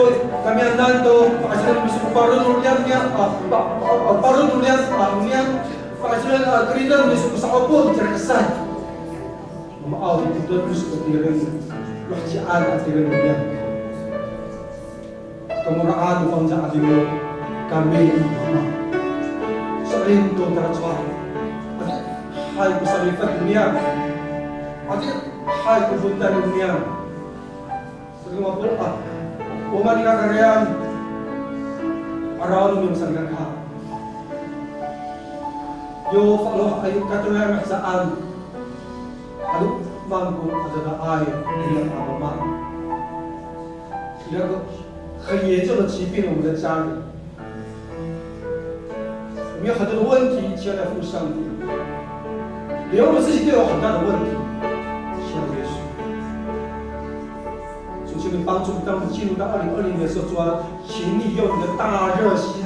Yesu, kamiyanan to, pakayni miso ko paro no niyam, a, pa, pa, paro no niyam, a, no niyam, pakayni, a, keriden miso ko sa'opo, tira kasay. Mamaaw, ito to miso ko tireng, wahcian a tireng no niyam. Kamoraan no fangcal a 'adingo, kami no mama. So'elin to tara cowa. Adihay ko salifet no niyam. Adihay ko fondal no niyam. Saka mapolong, a, o maan i kakarayan, araw no niyam salikaka. Yo faloh' ayo katonayan a saan. Ano maan ko adadaay niyam a mama. 一个很严重的疾病，我们的家人，我们有很多的问题，亲爱的父上帝，连我们自己都有很大的问题，亲爱的耶稣，主求你帮助，当我们进入到二零二零年的时候，主啊，请你用你的大热心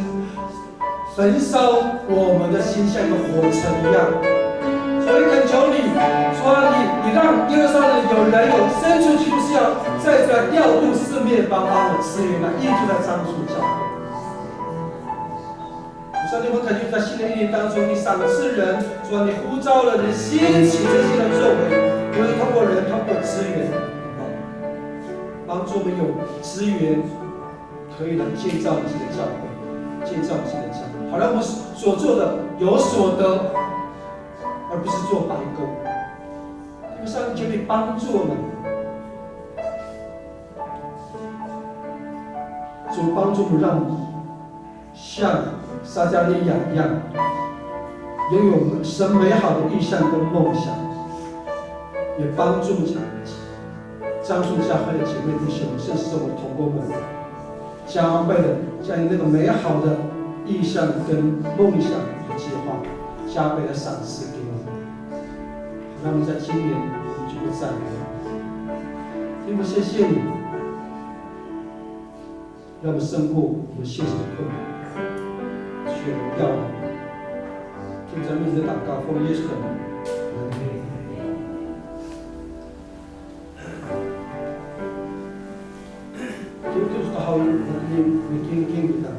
焚烧我们的心，像一个火城一样。所以恳求你，主啊，你，你让耶路撒冷有人有伸出基督是要再次来调度四面八方的资源来依附在樟树教会。主上帝，我们恳求你在新的一年当中，你赏赐人，主啊，你呼召了，你兴起这些的作为，不是通过人，通过资源，帮助我们有资源， 可以来建造我们自己的教会，建造我们自己的家，好让我们所做的有所得，而不是做白工。上帝求你帮助我们，主帮助我们，让我们像撒迦利亚一样，拥有神美好的意象跟梦想，也帮助张树教会的姐妹弟兄，甚至我们同工们，加倍的将那个美好的意象跟梦想的计划，加倍的赏赐给我们，让我们在今年我们就会赞美。天父，谢谢你，让我们胜过我们现实的困难，去荣耀你。听咱们的祷告，奉耶稣的名，阿门。Tutus to haw i, mikinkin kita.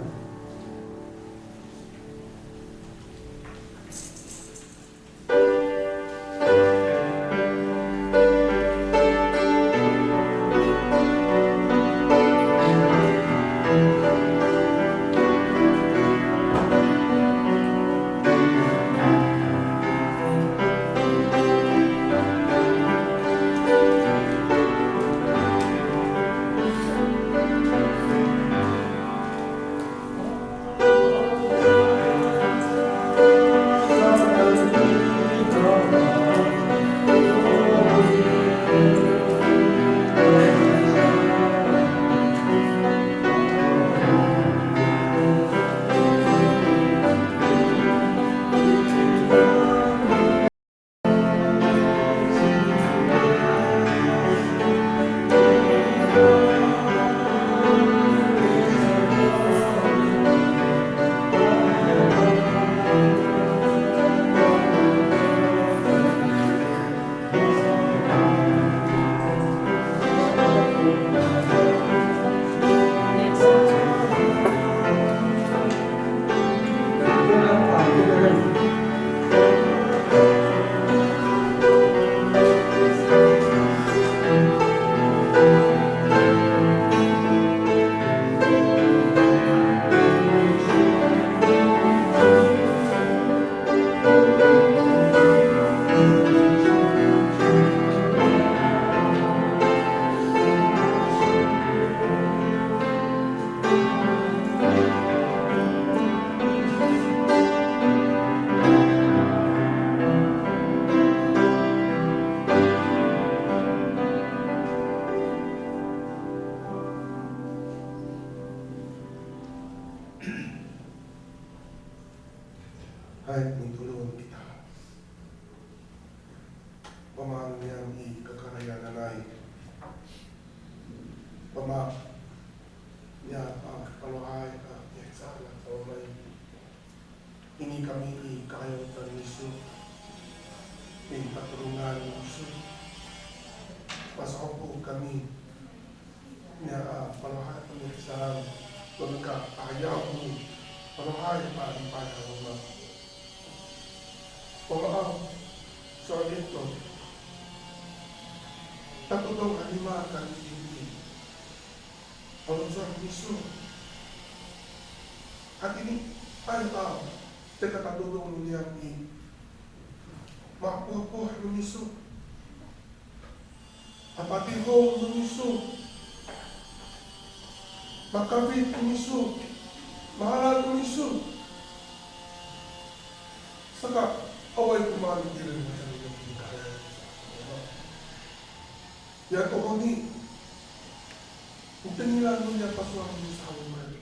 Hay, mitolon kita. Wama niyam i kakarayananay. Wama niyam a palohay a mihecaan a tawamay. Ini kami i kakayotan iso, i katolongan iso. Pasa'opo kami niya a palohay a mihecaan, to nika ayaw no palohay a lipay a Wama. Wama aw, so'elin to, tatodong a lima kami itini i faloco' no miso. Hatiniay a caka tatodong no niyam i, mapohpoh no miso, a patihong no miso, makafit no miso, mahalal no miso. Saka awaay ko maan tireng a caka. Ya to honi, o tengilan no niyam pasowal no miso haw i,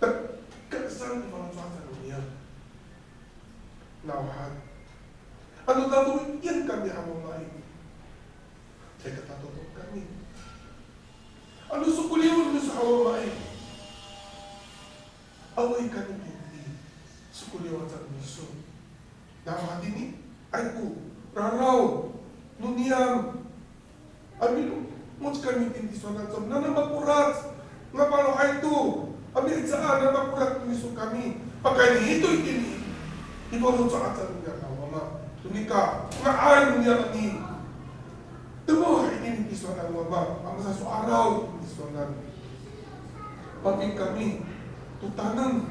mato kasan i faloco' no niyam. Nawhani, ano tatoyen kami haw i, caay ka tatodong kami. Ano sokoliwen no miso haw i, awaay kami tini, sokoliwen sa no miso. Nawhani, ay ko raraw no niyam a milongoc kami tini tisowanan, nanay makorac, nga palohay to a mihecaan, nanay makorac no miso kami. Pakayni to itini i faloco' aca no niyam a Wama, to nika nga'ay no niyam a mi temoh itini tisowanan Wama, a masasoaraw tisowanan. Pafeli kami to taneng.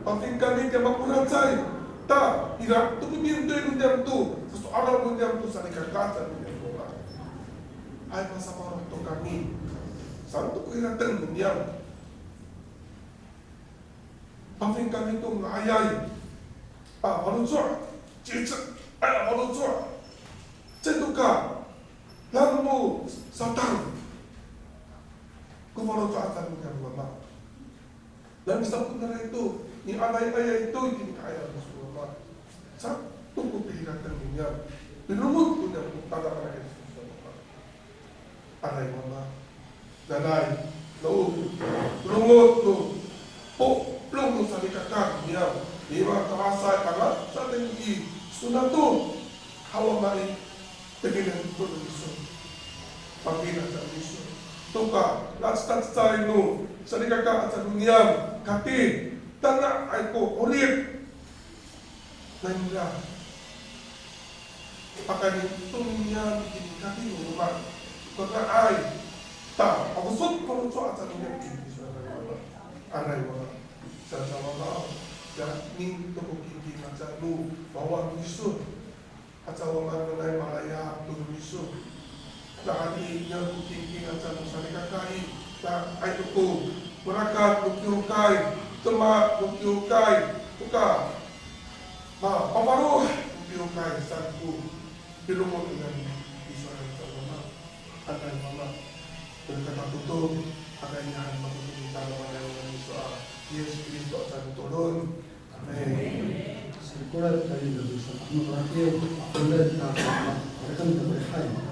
Pafeli kami to makoracay. Ta, ira to ko mitoy no niyam to So'elin no niyam to salikaka aca no niyam, Wama. Hay, masaparo' to kami saan to ko hirateng no niyam. Pafeli kami to nga'ayay a faloco', ci'icel a faloco', caay to ka lambo satang ko faloco' aca no niyam, Wama. Nani sapoeneray to ni'ayayay to itini ka'ayaw iso, Wama. Sato ko pihirateng niyam, pinongodan niyam ko tadamaanay iso, Wama. Aray, Wama. Nanay, no, pinongodan no polong no salikaka niyam, nima to'asay a ngatiraay i, sona to, haw Wama i, tekinen to no miso. Pakina sa miso. To ka, nacecacecay no salikaka aca no niyam, kati, tanga'ay ko 'orip. Nanira, pakayni to niyam itini kati no loma', to nga'ay, ta, ako sot ko faloco' aca no niyam itini, Wama. Aray, Wama. Sa, sa Wama, ya, nin to ko kingking aca no wawa no miso. Aca Wama, nanay malayap to no miso. Na'anini niyam ko kingking aca no salikaka i, ta, ay to ko marakat no kiwkay, demak no kiwkay, to ka, ma, paparo no kiwkay saan ko pilongoc niyam iso, aca Wama. Aray, Wama. Tada to, aka inian mako to i tadamaanay iso a Yis Kristo aca mitolon. Amin. Sikoray tayo sa, ano, rakiw, ako rin, ta, ta, ta, ta, ta, ta, ta, ta, ta,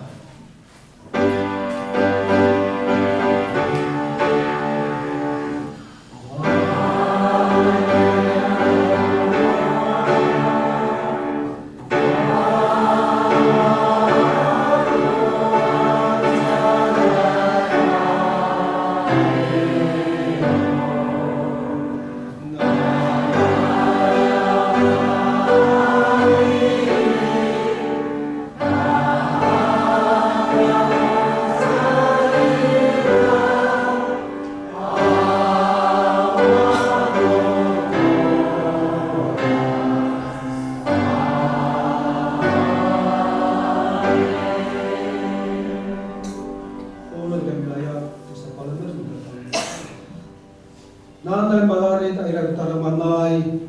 Nanay mararid a ira ko tadamaanay,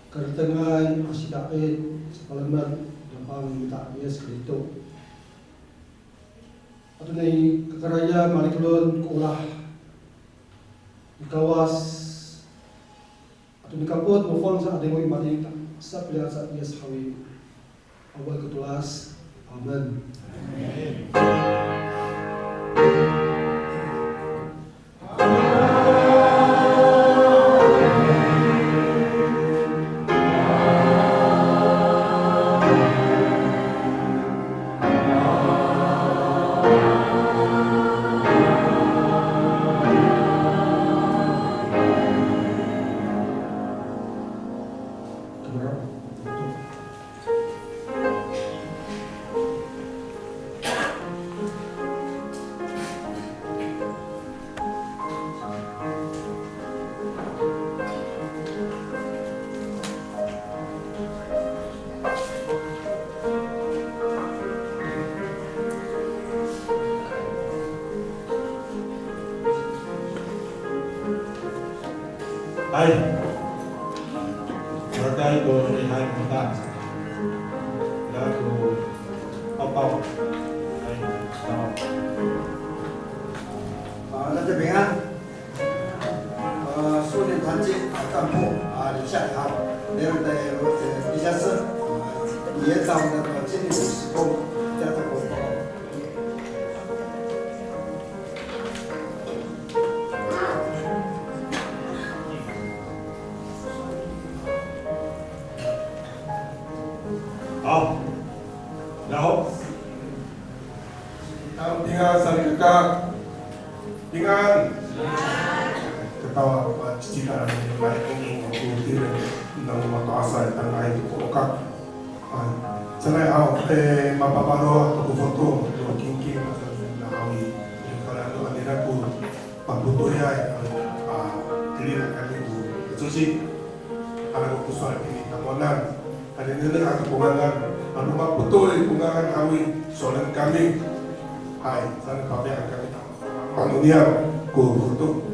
karetengay a sida'it, sapalemed, Tapang ita Yis Kristo. Ato nai kakarayan malikelon ko olah ni Kawas, ato nikapot no fangsa a 'Adingo i Matini, sapilian sa Yis haw i. Awa ko tolas. Amin. Hay. Marakay ko lihay mita. Ira ko papaw. Hay, papaw. 啊，大家平安。呃，苏联团结啊，干部啊，留下来哈，没有的，呃，留下是，啊，也找那个经理的施工，加上我们。 好，然后，平安，salikaka. 平安。Ketawa, cicika, baik, kung, kung, kung, nang mato'asay, tanga'ay to ko 'okak. Sanay haw, e, mapaparo to ko foto no kingking aca no haw i, kala'eno nira ko papotoyay, a, tilid a kami ko ecosi, ira ko sowal tini tamowanan, kani Nengneng ako ko ngangan, ano mapotoy ko ngangan haw i, so'elin kami. Hay, saan papiya kami. Ano niyam ko, ko,